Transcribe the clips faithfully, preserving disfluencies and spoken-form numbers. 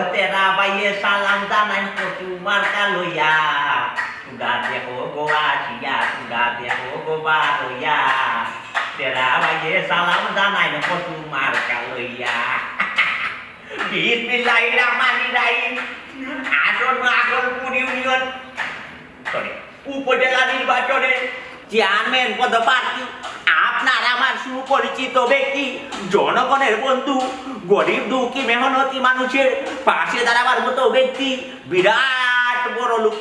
তেরা ভাইয়ে সালাম জানাইন কচু মার্কা লইয়া, তুরা দেখো গো আসিয়া, তুরা দেখো গো বারইয়া। তেরা ভাইয়ে সালাম জানাইন কচু মার্কা লইয়া। বিসমিল্লাহির রহমানির রহিম। আসন্ন আকলপুর ইউনিয়ন, সরি, উপজেলা নির্বাচনে চেয়ারম্যান পদপ্রার্থী আপনার আমার সুপরিচিত ব্যক্তি, জনগণের বন্ধু, গরিব দুঃখী মেহনতি মানুষের পাশে দাঁড়াবার মতো ব্যক্তি, বিরাট বড় লোক,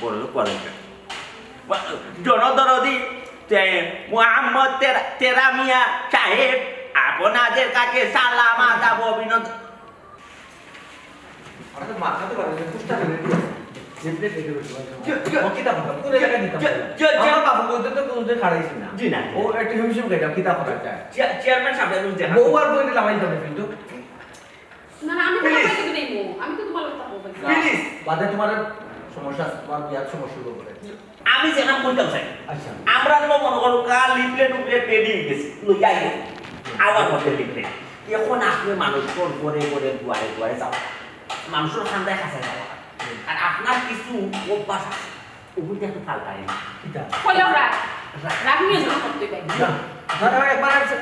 বড় লোক বলেন না, জনদরদি, তে, মোহাম্মদ তেরা-, তেরা মিয়া সাহেব, আপনাদের কাছে সালাম আদাব অভিনন্দন। আরে, মাথা তো বাড়াইছে, পোস্টার রেডি আছে। টেমপ্লেট রেডি করতে পারবে। জি, জি। ও কিতা কথা? কোন এলাকায় দিতাম জি, বলে? জি, জি। আমার বাবু বলতে তো কোনোদিন খাড়াইছি না। জি না, জি ও না। একটু হিমশিম খাইতাম, কিতা করা যায়? চেয়া-, চেয়ারম্যান সাহেব, এখন দেখা। বউ আর বইতে লাগাই যাবে কিন্তু। না, না, আমি তোমার প্লিজ। বাড়িতে নেই মো। আমি তো তোমার কথা বলবো। প্লিজ। বাদে তোমার সমস্যা আছে, তোমার বিয়ার সমস্যা হইব বলে। আমি যেখান কইতাম চাই। আচ্ছা। আমরা তো মনে করো কাল লিফলেট উফলেট রেডি হয়ে গেছে, লইয়া আইব। আবার মধ্যে লিফলেট। এখন আপনি মানুষের ঘরে ঘরে দুয়ারে দুয়ারে যাওয়া, মানুষের খান্দায় খাঁচায় যাওয়া। আর আপনার কিছু অভ্যাস আছে, ওগুলো একটু পাল্টাই না। কিতা? কইলাম রাগ। রাগ। রাগ নিয়ে শুরু করতে পারি। না, না, না, একবার আছে,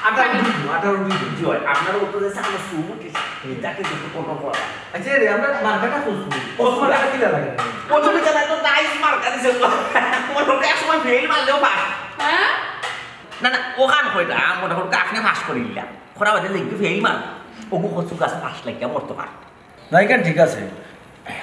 আঠারো দিন, আঠারো দিন। জি হয়, আপনার উপরে যে আমার সুমুটি, এটাকে একটু কন্ট্রোল করা। আচ্ছা রে, আমরা মার্কাটা খুঁজবো। কোন মার্কা কিলা লাগে? কোন মার্কা তো নাইস মার্কা দিছে তো। আমার লোকে এক সময় ফেল মারলেও পাস। হ্যাঁ? না, না, ওখান কইটা, মনে করো আপনি পাস করিলা। খরা বাদে লিখতে ফেল মার। ওগু কচু গাছ পাস লাগিয়া মরতে পারে। না, এখান ঠিক আছে,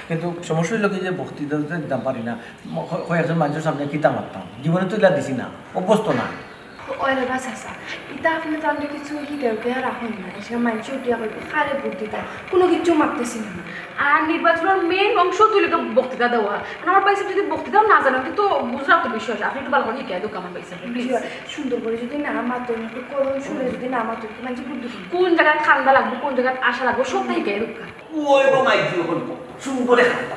কিন্তু সমস্যা হইল কি যে বক্তৃতা তো দিতাম পারি না। ম-, ক-, কয়েকজন মানুষের সামনে কিতা মারতাম, জীবনে তো ইলা দিছি না, অভ্যস্ত না। ওই রে বা চাচা, ইতা আপনি তাহলে কিছু হিতে উঠে রাখুন না, এসে মানুষ উঠিয়া কইব, "কারে ভোট দিতা?" কোনো কিছু মারতেছি না। আর নির্বাচনের মেইন অংশ তুই লোকে বক্তৃতা দেওয়া। আর আমার পয়সা যদি বক্তৃতাও না জানো, তো বুঝলাম তো বিষয়, আপনি একটু ভালো করে হিকে দোকান আমার পয়সা, প্লিজ। জি, সুন্দর করে যদি না মাতো, একটু করুণ সুরে যদি না মাতো, তো মানুষ ভোট দিবে না। কোন জায়গায় খান্দা লাগবো, কোন জায়গায় আশা লাগবো, সবটা হিকে দোকান। ওই গো মাইজি, ওই গো। সুন্দরে খান্দা।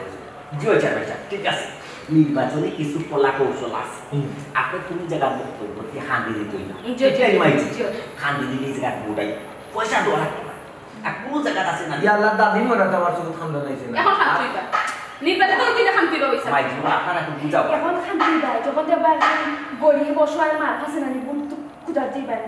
জি, ওই চেয়ারম্যান সাহেব, ঠিক আছে। নির্বাচনে কিছু কলা কৌশল আছে। হুম। আপনি কোন জায়গায় বক্তব্য দিয়ে খান্দি দিতে হইল। জি, জি, এটাই জি, মাইজি। জি। খান্দি দিলে এই জায়গায় ভোটাই। পয়সা দেওয়া লাগবে না। আর কোন জায়গায় আছে না? ইয়া আল্লাহ, দাদি মরা তো আমার শুধু খান্দা নাইছে না। এখন খান্দি দিবা। নির্বাচনে তো ওই দিনে খান্দি দিবা, ওই স্যার। মাইজি, আপনারা একটু বুঝাও। এখন খান্দি দিবা, যখন দেখবা একজন গরিব অসহায় মার কাছে না, ভোট তো খুঁজার দিবা না।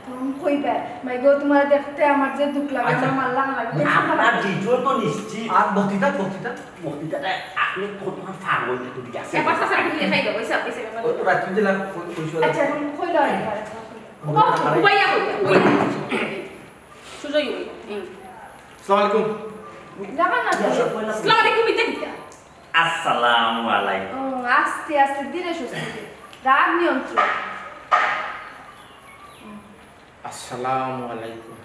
তখন কইবা, "মাই গো, তোমার দেখতে আমার যে দুঃখ লাগে, আচ্ছা। আমার মার লাগা লাগে।" আপনার ভিডিও তো নিশ্চিত। আর বক্তৃতা, বক্তৃতা? বক্তৃতাটা আপনি কতক্ষণ ফার হইতে তো দিকে আছে। এবার চাচা, তুমি দেখাই দাও, ওই স্যার, ওই স্যার, ওই তো রাত্রি দিলাম, ওই, ওই সময়। আচ্ছা, এখন কইলা হয়, এবার এখন কইলা। ও, উবাইয়া কইলা, উবাইয়া। সুজয় উবাইয়া। হুম। আসসালামু আলাইকুম। দেখা না, আসসালামু আলাইকুম, ইতা কিতা? আসসালামু আলাইকুম। ও, আস্তে আস্তে, ধীরে সুস্থে। রাগ নিয়ন্ত্রণ। আসসালামু আলাইকুম।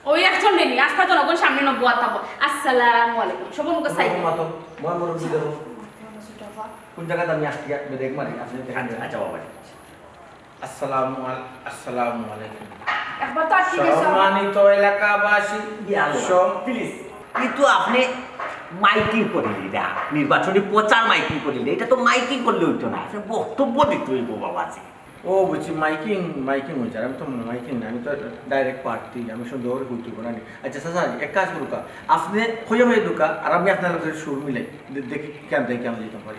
ওই একজন নেই, আস্তা জনগণ সামনে নব্য আতাব। আসসালামু আলাইকুম। সব মুখে সাইড। মাতো, মই মুরব্বি দেব। কোন জায়গাত আমি আসছি, এক ব্রেক মারি, আপনি দেখেন। আচ্ছা, আচ্ছা, বাবা। আসসালামু আল-, আসসালামু আলাইকুম। একবার তো আটকে গেছে। সম্মানিত এলাকাবাসী, ইয়া আল্লাহ, সম- প্লিজ, কিন্তু আপনি মাইকিং করিলি না, নির্বাচনী প্রচার মাইকিং করিলি, এটা তো মাইকিং করলে হইতো না, আপনি বক্তব্য দিতে হইব বাবাজি। ও বুঝছি, মাইকিং, মাইকিং হইছে, আমি তো মাইকিং না, আমি তো ডাইরেক্ট প্রার্থী, আমি সুন্দর করে কইতে পারি না। আচ্ছা, চাচা, এক কাজ করুকা, আপনি হইয়া হইয়া দুকা, আর আমি আপনার লগে সুর মিলাই, দে-, দেখি কেন দেখি আমি যেতে পারি।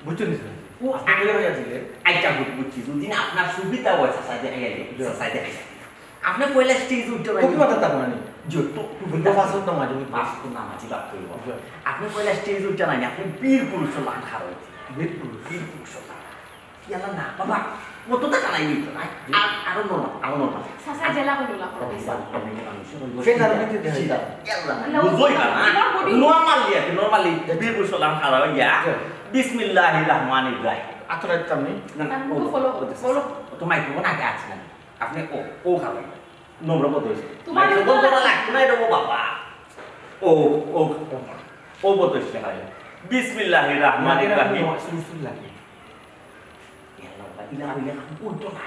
বুঝছো নি স্যার? ও, আপনি বলে ভাই আজকে? আচ্ছা, বুঝ-, বুঝছি। যদি না আপনার সুবিধা হয়, চাচা দেখাই আইলে, জি। চাচা দেখাই আইলে। আপনি পয়লা স্টেজ উঠতে পারেন। তুমি মাথা তার মানে? জি, তো, তো বুঝতে পারছো তো মাঝে মধ্যে। পাঁচ তো না মাঝে বাপ কইব। জি। আপনি পয়লা স্টেজ উঠতে নাই, আপনি বীর পুরুষ লান খারো। বীর পুরুষ? বীর পুরুষ লান। ইয়ালা না, বাবা, অতটা কালাই হইতো না। জি। আর, আরো নরমাল, আরো নরমাল। চাচা জেলা হলো না, জি। সে তার ভিতরে দেখা যায়। ইয়ালা না, বুঝোই না, না? নরমালি আর কি, নরমালি। জি। বীর পুরুষ লান খারো, ইয়া। জি। বিসমিল্লাহির রহমানির রহিম। আতর একদম নেই। না, না, তার মুখে ও, ফলো, ও, ফলো। ও তো মাইক্রোফোন আগে আছে না। আপনি ও, ও খাবেন। নম্র কত হয়েছে? তোমার মাইক্রোফোন তো ধরা লাগতো না, এটা ও বাবা। ও, ও, ও, ও কত হয়েছে, খাই। বিসমিল্লাহির রহমানির রহিম। সুর সুর লাগে। ইয়াল্লা বাবা, ইলা, ইলা, উল্টো না।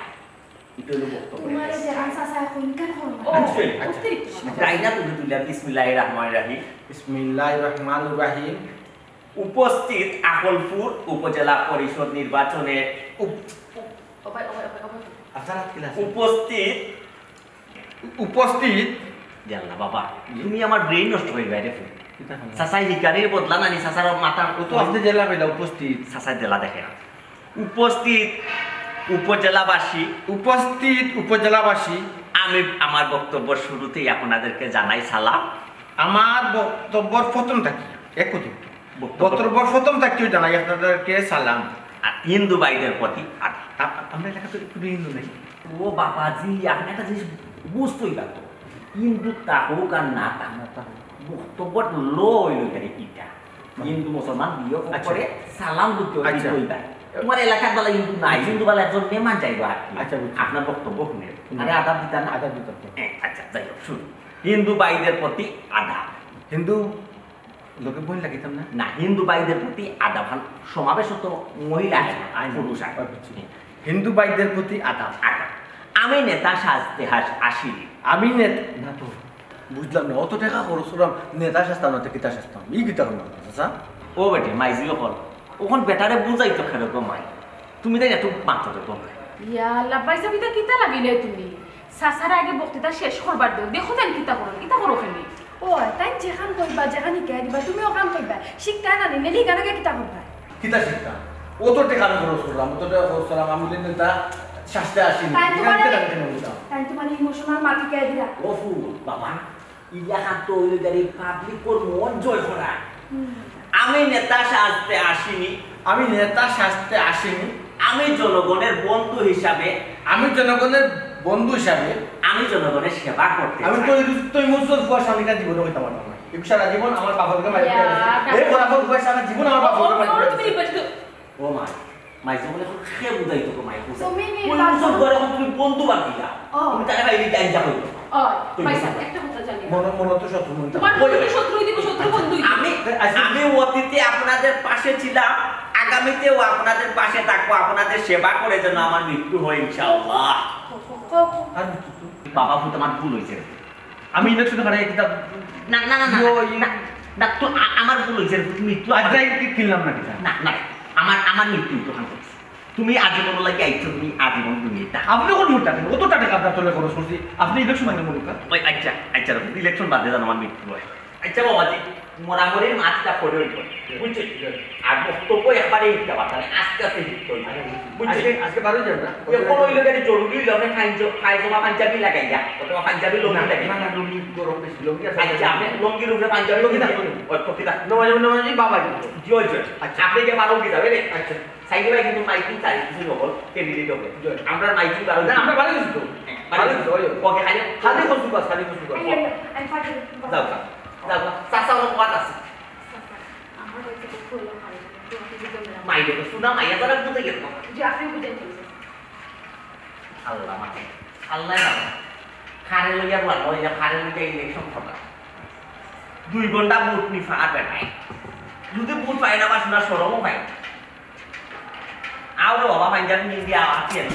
এটা হলো বক্তব্য। তোমার এই যে আনসা সাহেব কোন কার ফোন? ও, আচ্ছা, আচ্ছা। অতিরিক্ত। তাই না, তুমি তুলে, বিসমিল্লাহির রহমানির রহিম। বিসমিল্লাহির রহমানির রহিম। উপস্থিত আকলপুর উপজেলা পরিষদ নির্বাচনে উপ-, ও ভাই, ও ভাই, ও ভাই, ও ভাই। আপনার হাত কিলা আছে? উপস্থিত। উপস্থিত। জানলা বাবা, তুমি আমার ব্রেইন নষ্ট করে বাইরে ফেলো। চাচাই হিকারির বদলা নানি, চাচার মাথার ও তো আপনি জেলা পেলা উপস্থিত। চাচাই জেলা দেখে না। উপস্থিত উপজেলাবাসী, উপস্থিত উপজেলাবাসী। আমি আমার বক্তব্য শুরুতেই আপনাদেরকে জানাই সালাম। আমার বক্তব্যর প্রথম থাকি, এক কথা। বক্তব্য বক্তব্যর প্রথম থাকিও জানাই আপনাদেরকে সালাম। আর হিন্দু ভাইদের প্রতি আদাব। আ-, আ-, আমরা এলাকাতে কোনো হিন্দু নেই। ও বাবাজি, আপনি একটা জিনিস বুঝতেই পারতো। হিন্দু তা হোক আর না তা হোক, বক্তব্য লো হইল এখানে কিটা? হিন্দু মুসলমান বিয়ে আচ্ছা। করে সালাম দিতে হয়, আচ্ছা। দিতেই পারে। তোমার এলাকার বালা হিন্দু নাই, হিন্দু বালা একজন মেহমান যাইবো আর কি। আচ্ছা, বুঝছি। আপনার বক্তব্য শুনে। হুম। আরে আদাব দিতা না? আদাব দিতাম তো। হ্যাঁ, আচ্ছা, যাই হোক, শুনুন। হিন্দু ভাইদের প্রতি আদাব। হিন্দু লোকে বইন লাগিতাম না? না, হিন্দু ভাইদের প্রতি আদাব। হান সমাবেশ তো মহিলা আয় না, আয় না। পুরুষ আয়। ও, বুঝছি। হিন্দু ভাইদের প্রতি আদাব। আদাব। আমি নেতা সাজতে হাস-, আসিনি। আমি নেতা, না তো, বুঝলাম না। অত টাকা খরচ করলাম, নেতা সাজতাম না তো কিতা সাজতাম? ই কিতা করলাম, চাচা? ও বেটি, মাইজি অকল। অখন বেটারে বুঝাই তো খেলো গো মাই। তুমি তাই একটু মাত্র তো। ইয়া আল্লাহ, ভাইসাব, ইতা কিতা লাগিলে তুমি? চাচারে আগে বক্তৃতা শেষ করবার দেও। দেখো তাইন কিতা করইন, কিতা করো খালি। ও, তাইন যেখান কইবা, যেখান হিকাই দিবা, তুমি ওখান কইবা। শিখতায় না নি, নেলি গানে কিতা করবা? কিতা শিখতাম? অত টাকা আমি খরচ করলাম, অত টাকা খরচ করলাম, আমি বলি, "নেতা সাজতে আসিনি।" তাই এখানে তোমার কিতা এই, জানতে মনে হইতাম? তাই তোমার এই emotional মাটি কে দিলা? ও ফুল, বাবা, ইলাখান তো অইল গিয়া পাবলিকর মন জয় করা। হুম। আমি নেতা সাজতে আসিনি। আমি নেতা সাজতে আসিনি। আমি জনগণের বন্ধু হিসাবে আমি জনগণের বন্ধু হিসাবে আমি জনগণের সেবা করতে আমি চাই। তৈ-, তৈমুর ফুয়ার স্বামীকে জীবনে হইতে পারতাম না। একটু সারা জীবন আমার বাপের ঘরে মাইর ইয়া, খেয়ে গেছে। এই খোরাফুর ফুয়ার সারা জীবন আমার বাপের ঘরে মাইর ওরে খেয়ে তুমি গেছে। নির্বাচিত। ও মা, মাই জীবনে এখন সে বুঝাই তো মাই বুঝাই। তুমি কোন নির্বাচন মুসল ঘরে এখন তুমি বন্ধু বাকি যা। ও। তুমি তাকে বাইরে যাই যা হইতো। ও, তুমি ভাই সাহেব, বুঝাই। একটা কথা জানি। মন-, মন তো শত্রু মন তো তোমার ওই, বন্ধু ওই। শত্রু দিব, শত্রু বন্ধু দিব। আমি, আচ্ছা। আমি অতীতে আপনাদের পাশে ছিলাম, আগামীতেও আপনাদের পাশে থাকবো, আপনাদের সেবা করে যেন আমার মৃত্যু হয় ইনশাআল্লাহ। আর মৃত্যু তো? বাবা, ভুল আমার ভুল হয়েছে। আমি ইলেকশনে খাড়াই কিতা না, না, না, না, ইয়ো, না, ইয়ো। না, না, তো আ-, আমার ভুল হয়েছে, মৃত্যু আজ আমার যাই কি কিনলাম না কিতা? না, না, আমার, আমার মৃত্যু তো খান করছে। তুমি আজীবন লাগি আইছো, তুমি আজীবন তুমি এটা। আপনি কোন মুহূর্তে আছেন? কত টাকা আপনার তলে খরচ করছি? আপনি ইলেকশন মানে মনে করেন? ওই আচ্ছা, আচ্ছা, ইলেকশন বাদে জানো আমার মৃত্যু হয়। আচ্ছা বাবাজি, মরামরির মাছটা পড়ে হইব। বুঝছো? আর বক্তব্য একবারে হিকতে পারতাম না, আস্তে আস্তে হিকতে হইব। আচ্ছা, বুঝছো? আজকে, আজকে বারো যান না? এ, কোন হইলো গাড়ি জরুরি হইলো, আপনি পাঞ্জ-, পায়জামা পাঞ্জাবি লাগাইয়া, অথবা পাঞ্জাবি লুঙ্গি না, লাগাইয়া। না, না, লুঙ্গি গরম বেশি, লুঙ্গি আছে। আচ্ছা, আপনি লুঙ্গির উপরে পাঞ্জাবি লুঙ্গি না, লুঙ্গি। লুঙ্গি। ওই, তো কিতা? নমাজ, নমাজ, বাবা। জি, ওই, জি। আচ্ছা। আপনি কি বারো কি যাবে রে? আচ্ছা। সাইডে ভাই কিন্তু মাইকিং চাই, কিছু হবো, ক্যান্ডিডেট হবো। জি। আমরা মাইকিং বারো না, আমরা বারো গেছি তো। হ্যাঁ, বারো বারো গেছি তো, ওই। ওকে, খালি খালি কচু গাছ, খালি কচু গাছ। এই, এই, এই, এই, যাও, যাও, যাও, যাও। চাচা, ওর কথা আছে। আমার বাড়িতে তো খোলা হয়, তো আপনি বুঝবেন না। মাইরে তো শোনা, মাইয়া তারা বুঝে গেল। জি, আপনি বুঝেন তো। আল্লাহ মাঝে, আল্লাহ মাঝে। খারে লইয়া বল, লইয়া খারে লইয়া ইলেকশন খটা। দুই ঘন্টা ভোট নি ফাঁকা বেটায়। যদি ভোট পায় না, বা শোনা শরমও পায় না। আও রে বাবা, পাঞ্জাবি নিয়ে দিয়া আছি আমি।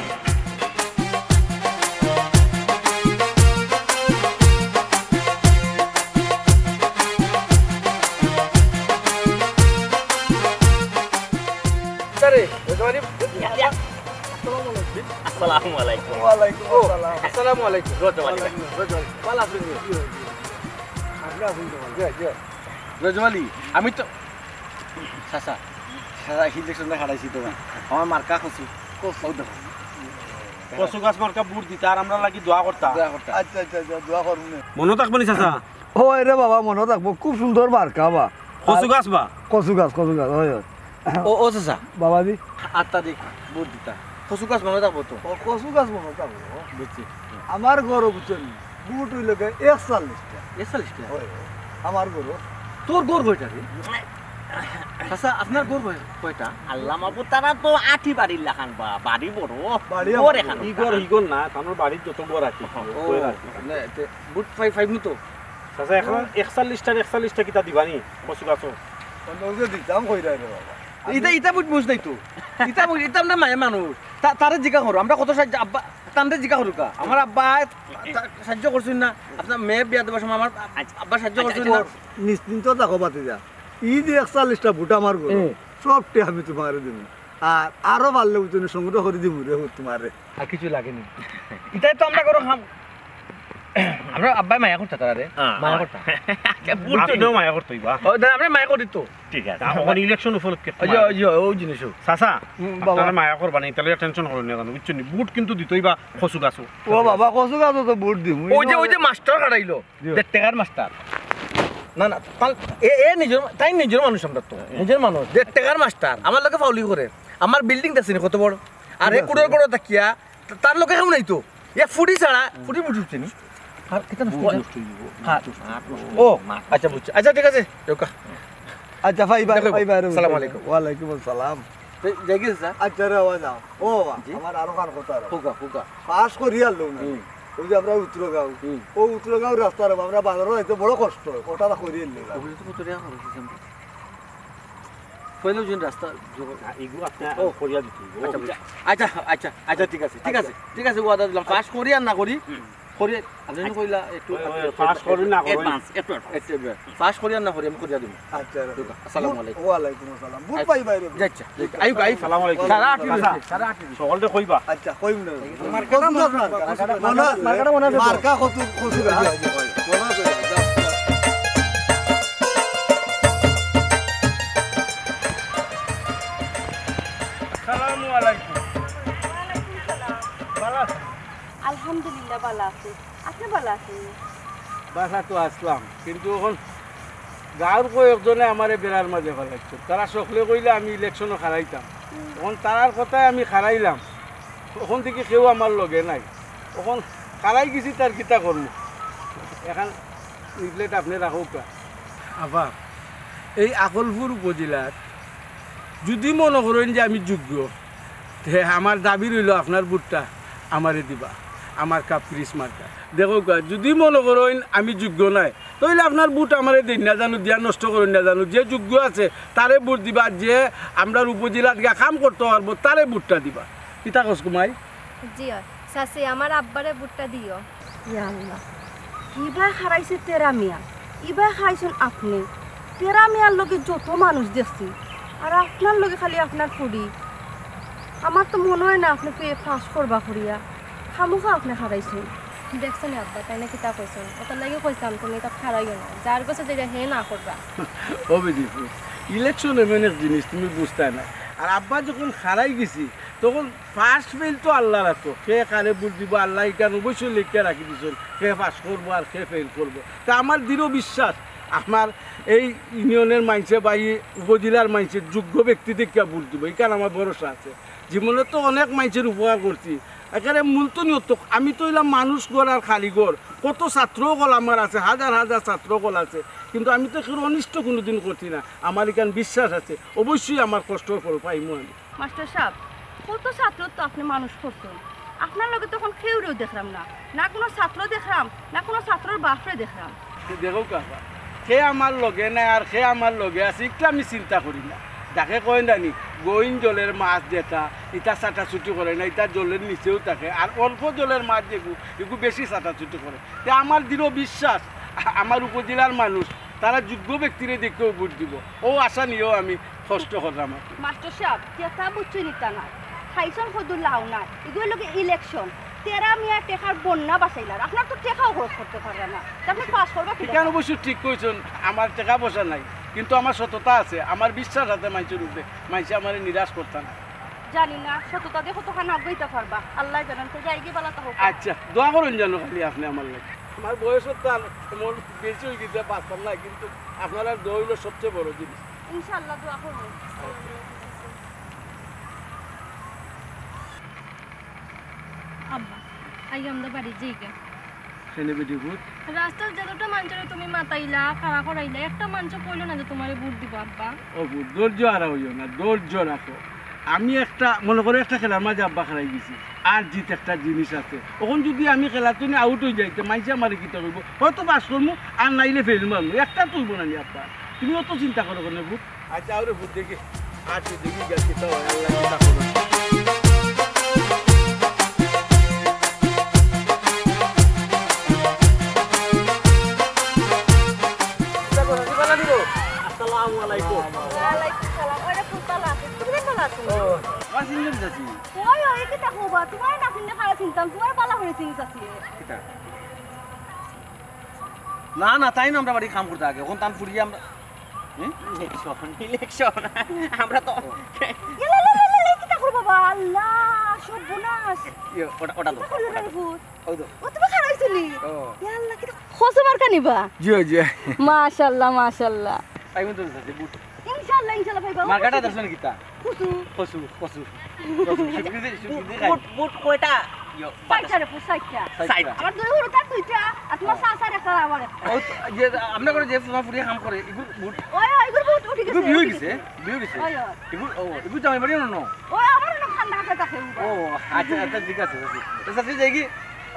আরে, ওই তোমার এই ইয়া, ইয়া। আসসালামু আলাইকুম। ওয়ালাইকুম ও, আসসালাম। আসসালামু আলাইকুম। রজব আলী ভাই। রজব আলী। ভালো আছেন? জি, জি। আপনি আছেন তো ভালো? জি, জি। রজব আলী, আমি তো, চাচা, চাচা, ইলেকশনে খাড়াইছি তো। আমার মার্কা কচু। কচু। ও দেখো। কচু গাছ মার্কা ভোট দিতা আর আমরা লাগি দোয়া করতা। দোয়া করতা। আচ্ছা, আচ্ছা, আচ্ছা, দোয়া করুন। মনো থাকবো নি, চাচা? ও, এরে বাবা, মনো থাকবো। খুব সুন্দর মার্কা বা। কচু গাছ বা? কচু গাছ, কচু গাছ, হয়, হয়। ও, ও চাচা। বাবাজি। আটটা দিক ভোট দিতা। কচু গাছ মনো থাকবো তো? ও, কচু গাছ মনো থাকবো। বুঝছি। আমার ঘরো বুঝছেন, ভোট হইল গিয়া একচল্লিশটা। একচল্লিশটা? হয়, হয়। আমার ঘরো। তোর ঘর কয়টা রে? চাচা, আপনার ঘর কয়-, কয়টা? আল্লাহ মাবুদ, তারা তো আটি বাড়ির লাখান বা, বাড়ি বড়। বাড়ি ঘর আমার এখান। ই ঘর, ই ঘর না, তানোর বাড়ির যত ঘর আছে, ও, ঘর আছে। না, তে ভোট পাই, পাইমু তো। চাচা, এখন একচল্লিশটার একচল্লিশটা কিতা দিবানি? কচু গাছো। ওই যে দিতাম কইরা রে বাবা। ইতা, ইতা বুঝ, বুঝ নাই তো। ইতা বুঝ, ইতা আমরা মায়া মানুষ। তা-, তারে জিকা করো, আমরা কত সাহায্য, আব্বা, তানরে জিকা করুকা। আমার আব্বা, তা-, সাহায্য করছইন না। আপনার মেয়ে বিয়া দেবার সময় আমার আব্বা সাহায্য আচ্ছা, করছইন আচ্ছা, না। নিশ্চিন্ত থাকো, বাতিজা। ই যে একচল্লিশটা ভোট আমার ঘরো, হুম। সবটি আমি তোমারে দিমু। আর আরো পারলে বুঝছো নি, সংগ্রহ করি দিমু রে, তোমারে। আর কিছু লাগেনি। ইতাই তো আমরা করো খাম। আমরা আব্বায় মায়া করতা তারারে। হ্যাঁ, মায়া করতা। আচ্ছা, ভোট আপনিও দিন। মায়া করতে হইবা। ও, না, আমরা মায়া করি তো। ঠিক আছে। তা অখন ইলেকশন উপলক্ষে ওই যে, ওই যে, ওই জিনিসও। চাচা, হুম, বাবা। আপনারা মায়া করবা না, তাহলে টেনশন করো না, জানো, বুঝছো নি? ভোট কিন্তু দিতেই বা কচু গাছো। ও বাবা, কচু গাছো তো ভোট দিমু। ওই যে, ওই যে মাস্টার খাড়াইলো, জি। দেড় টাকার মাস্টার। না, না, তার, এ, এ নিজের, তাই নিজের মানুষ আমরা তো। নিজের মানুষ। দেড় টাকার মাস্টার। আমার লগে ফাউলি করে। আমার বিল্ডিং দেখছিনি কত বড়? আর এ ঠিক আছে। কুড়োর কুড়ো তাকিয়া তা-, তার লগে কেউ নাই তো। এ ফুটি ছাড়া, ফুটি ফুটি উঠছে নি? আর কিতা নষ্ট হইছে? হ্যাঁ। ও, আচ্ছা, বুঝছি। আচ্ছা, ঠিক আছে। ওকা। আচ্ছা, ভাই, ভাই, দেখো, ভাই, ভাই, ভাই, আসসালামু ভাই। আলাইকুম। ওয়ালাইকুম আসসালাম। এই, যাই গেছে, স্যার? আচ্ছা, রে, বাবা, যাও। ও, বাবা, জি? আমার আরো কার কথা আছে। হোকা, হোকা। পাস করি আনলো না। হুম। ওই যে আমরা উত্তরগাঁও। হুম। ও উত্তরগাঁও রাস্তার, আমরা বাজারও যাইতে বড় কষ্ট হয়। ওটা না করি আনলো না। ওগুলো তো কত টাকা খরচ হয়েছে আমরা? পয়লা জন রাস্তা জোগাড়। হ্যাঁ, এগুলো আপনি ও। করিয়া দিতে হইব। আচ্ছা, বুঝছি। আচ্ছা, আচ্ছা, আচ্ছা, ঠিক আছে, ঠিক আছে, ঠিক আছে, ওয়াদা দিলাম। পাস করি আর না করি, হুম। করি, আপনি যেন কইলা একটু ওই, ওই, পাস করি না করি। অ্যাডভান্স, একটু অ্যাডভান্স। একটু অ্যাডভান্স। পাস করি আর না করি, আমি করিয়া দিব। আচ্ছা, রে। আসসালামু আলাইকুম। ওয়ালাইকুম আসসালাম। ভোট আচ্ছা। পাইবায় রে। যাচ্ছা, যাচ্ছা। আইউক, আইউক। আসসালামু আলাইকুম। সারা আটি রয়েছে, সারা আটি রয়েছে। সকলকে কইবা। আচ্ছা, কইম না। মার্কাটা মনে আছে? মনে আছে? মার্কা কত, কত আছে? মনে আছে? আসসালামু আলাইকুম। ওয়ালাইকুম সালাম। ভালো আছেন? আলহামদুলিল্লাহ, ভালো আছি। আপনি ভালো আছেন? বাসা তো আসলাম, কিন্তু এখন গাঁওর কয়েকজনে আমারে বেড়ার মাঝে ফালাইছে। তারা সকলে কইলে আমি ইলেকশনও খারাইতাম। হুম। এখন তারার কথায় আমি খারাইলাম। ওখান থেকে কেউ আমার লগে নাই। এখন খারাই গেছি, তার কিতা করমু? এখন লিফলেট আপনি রাখউক্কা। আবার এই আকলপুর উপজেলার যদি মনে করেন যে আমি যোগ্য, তে আমার দাবি রইল আপনার ভোটটা আমারে দিবা, আমার কাপ পিরিচ মার্কা। দেখউক্কা, যদি মনে করেন আমি যোগ্য নাই, তাইলে আপনার ভোট আমারে দিন না জানো, দিয়া নষ্ট করেন না জানো। যে যোগ্য আছে, তারে ভোট দিবা, যে আমরার উপজেলাত গিয়া কাম করতে পারবো, তারে ভোটটা দিবা। কিতা কস কুমাই? জি অয়। চাচি, আমার আব্বারে ভোটটা দিও। ইয়া আল্লাহ, কিবা খারাইছে তেরা মিয়া, ইবা খারাইছইন আপনি। তেরা মিয়ার লগে যত মানুষ দেখছি, আর আপনার লগে খালি আপনার ফুড়ি। আমার তো মনে হয় না আপনি পে-, পাস করবা করিয়া, খামোখা আপনি খারাইছইন। দেখছো নি আব্বা, তাই না কিতা কইছইন? ওটার লাগি কইছিলাম তুমি এটা খারাইও না, যার গেছে যেটা হে না করবা। ও বিদিপুর, ইলেকশন এমন এক জিনিস তুমি বুঝতায় না। আর আব্বা যখন খারাই গেছি, তখন পাস ফেল তো আল্লাহর হাতো, কে কারে ভোট দিব আল্লাহ ইখান অবশ্যই লেখিয়া রাখি দিছইন, কে পাস করবো আর কে ফেল করবো। তে আমার দৃঢ় বিশ্বাস, আমার এই ইউনিয়নের মাইনষে বা এই উপজেলার মাইনষে যোগ্য ব্যক্তি দেখিয়া ভোট দিব, ইখান আমার ভরসা আছে। জীবনে তো অনেক মাইনষের উপকার করছি, একেবারে মূল তো নিয়ত, আমি তো অইলাম মানুষ গড়ার কারিগর, কত ছাত্র অকল আমার আছে, হাজার হাজার ছাত্র অকল আছে, কিন্তু আমি তো কেউর অনিষ্ট কোনোদিন করছি না। আমার ইখান বিশ্বাস আছে, অবশ্যই আমার কষ্টর ফল পাইমু আমি। মাস্টার সাব, কত ছাত্র তো আপনি মানুষ করছইন, আপনার লগে তো এখন কেউরেও দেখলাম না, না কোনো ছাত্র দেখলাম, না কোনো ছাত্রর বাপরে দেখলাম। দেখউক্কা, কে আমার লগে নাই আর কে আমার লগে আছে, ইটা আমি চিন্তা করি না। যাকে কয় জানি, গইন জলের মাছ যেটা, ইটা ছাটাছুটি করে না, ইটা জলের নিচেও থাকে। আর অল্প জলের মাছ যেগু, এগু বেশি ছাটাছুটি করে। তে আমার দৃঢ় বিশ্বাস, আ-, আমার উপজেলার মানুষ, তারা যোগ্য ব্যক্তিরে দেখিয়াউ ভোট দিব। অউ আশা নিয়াউ আমি কষ্ট করলাম আর কি। মাস্টার সাব, যেটা বুঝছইন ইটা না, খাইছইন কদু লাউ না, ইগুর লগে ইলেকশন। তেরা মিয়া টেকার বন্যা বাচাইলার, আপনার তো টেকাও খরচ করতে পাররা না, তে আপনি পাস করবা কি ইখান লেখা? অবশ্য ঠিক কইছইন, আমার টেকা পয়সা নাই, কিন্তু আমার সততা আছে, আমার বিশ্বাস আছে মাইনষের উপরে, মাইনষে আমারে নিরাশ করতা না। জানি না সততা দিয়া কতখান আগাইতা পারবা, আল্লায় জানইন। তে যাইগি, বালা থাকউক্কা। আচ্ছা, দোয়া করইন যেন খালি আপনি আমার লাগি। আমার বয়সও তো আর এমন বেশি অই গেছে, বাঁচতাম না, কিন্তু আপনারার দোয়া অইলো সবচেয়ে বড় জিনিস। ইনশাআল্লাহ, দোয়া করমু। আম্মা, আইজ আমরা বাড়ি যাইগা। কেনে বেটি পুত? রাস্তাত যতটা মানষরে তুমি মাতাইলা, খাড়া করাইলা, একটা মানষে কইলো না যে তুমারে ভোট দিবো, আব্বা। ও পুত, ধৈর্য হারা অইও না, ধৈর্য রাখো। আমি একটা, মনো করো একটা খেলার মাঝে আব্বা খাড়াই গেছি, আর জিত একটা জিনিস আছে। অখন যুদি আমি খেলা থনে আউট অই যাই, তে মাইনষে আমারে কিতা কইবো? হয়তো পাস করমু, আর নাইলে ফেইল মারমু, একটা তো অইবো না নি আব্বা। তুমি অত চিন্তা করো কেনে পুত? আচ্ছা, আও রে পুত, দেখি। আচ্ছা, দেখি গিয়া কিতা অয়, আল্লায় কিতা করইন। আসসালামু আলাইকুম। ওয়ালাইকুম সালাম। ওরে পুত, বালা আছো? তুমি বালা আছো? ও, আমার চিনলেন চাচি? ওই, ওই, কিতা কইবা? তুমারে না চিনলে কারে চিনতাম? তুমারে বালা করি চিনি চাচি। কিতা? না, না, তাইন আমরার বাড়ি কাম করতা আগে, অখন তান ফুড়িয়ে আমরা। হুম? Election, election. আমরা তো ইয়ালা, কিতা করো বাবা? আল্লাহ, সর্বনাশ। ইয়ে, ওটা, ওটা দাও, কিতা করলে ওটা রে দাও। ভূত? ওই দাও। ও, তুমি খাড়াইছনি? ও। ইয়াল্লা, কিতা কচু মার্কা নিবা? জি, জি। মাশাআল্লাহ, মাশাআল্লাহ। পাইবো তো চাচি, ভোট। ইনশাআল্লাহ, ইনশাআল্লাহ পাইবা। মার্কাটা দেখছো নি কিতা? কচু। কচু, কচু। কচু। শুটকি দিয়ে, শুটকি দিয়ে খাই। ভোট, ভোট কয়টা? ইয়ো, চাইরটা রে, ভোট চাইরটা। চাইরটা। চাইরটা। আমার দুই হুরুতার দুইটা, আর তোমার হ্যাঁ। চাচার একটা, আমার একটা। ও তো, যে, আপনার ঘরে যে তোমার ফুড়িয়ে কাম করে, ইগুর ভোট। ওই, ওই, ইগুর ভোট উঠি গেছে, ইগুর বিয়ে হয়ে উঠি গেছে, গেছে। বিয়ে হয়ে গেছে। ওই, ওই। ইগুর, ও, ইগুর জামাই বাড়ি অন্য। ও, আমার অন্য খান্দা খান্দা থাকে। ও, আচ্ছা, আচ্ছা, ঠিক আছে, চাচি। তো চাচি যাই কি?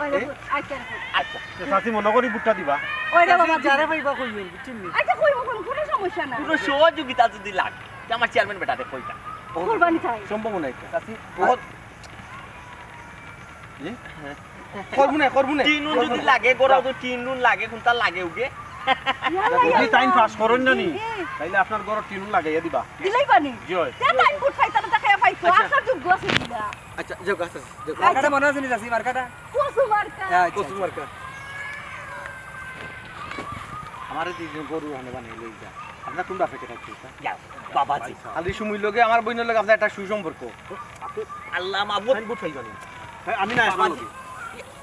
ওই রে, এই? আচ্ছা, আচ্ছা। আচ্ছা। তো চাচি মনে করি ভোটটা দিবা। ওই রে বাবা, চাচি যারে পাইবা কইবেন, বুঝছেন নি? আচ্ছা, কইবো, কোনো, কোনো সমস্যা নাই। কোনো সহযোগিতা যদি লাগে, তে আমার চেয়ারম্যান বেটারে কইতা। কুরবানি চাই। সম্ভব নাই এটা। চাচি, বহুত জি? করবো না, করবো না। টিন নুন যদি লাগে, গরো তো টিন নুন লাগে, কোনটা লাগে উগে? ইয়াল্লা, যদি ইয়াল্লা। তাইন পাস করেন না নি, জি, জি। তাইলে আপনার ঘরো টিন নুন লাগাইয়া দিবা। দিলেই পানি। জি হয়। তে তাইন ভোট পাইতা না, তা খাইয়া পাইতো। আচ্ছা। আপনার যোগ্য আছে কিনা? আচ্ছা, যাও, আচ্ছা, যাও। মার্কাটা মনে আছে নি, চাচি, মার্কাটা? কচু মার্কা। আচ্ছা, কচু আচ্ছা। মার্কা। আমারে দুইজন গরু ওখানে বানিয়ে লই যা। আপনার কোন বাপে টেকা দিতা? যাও, বাবাজি। খালি সুমির লগে আমার বইনের লগে আপনার একটা সুসম্পর্ক। আল্লাহ মাবুদ। আমি ভোট পাইবা নি। হ্যাঁ, আমি না আসবো বাবাজি। লগে।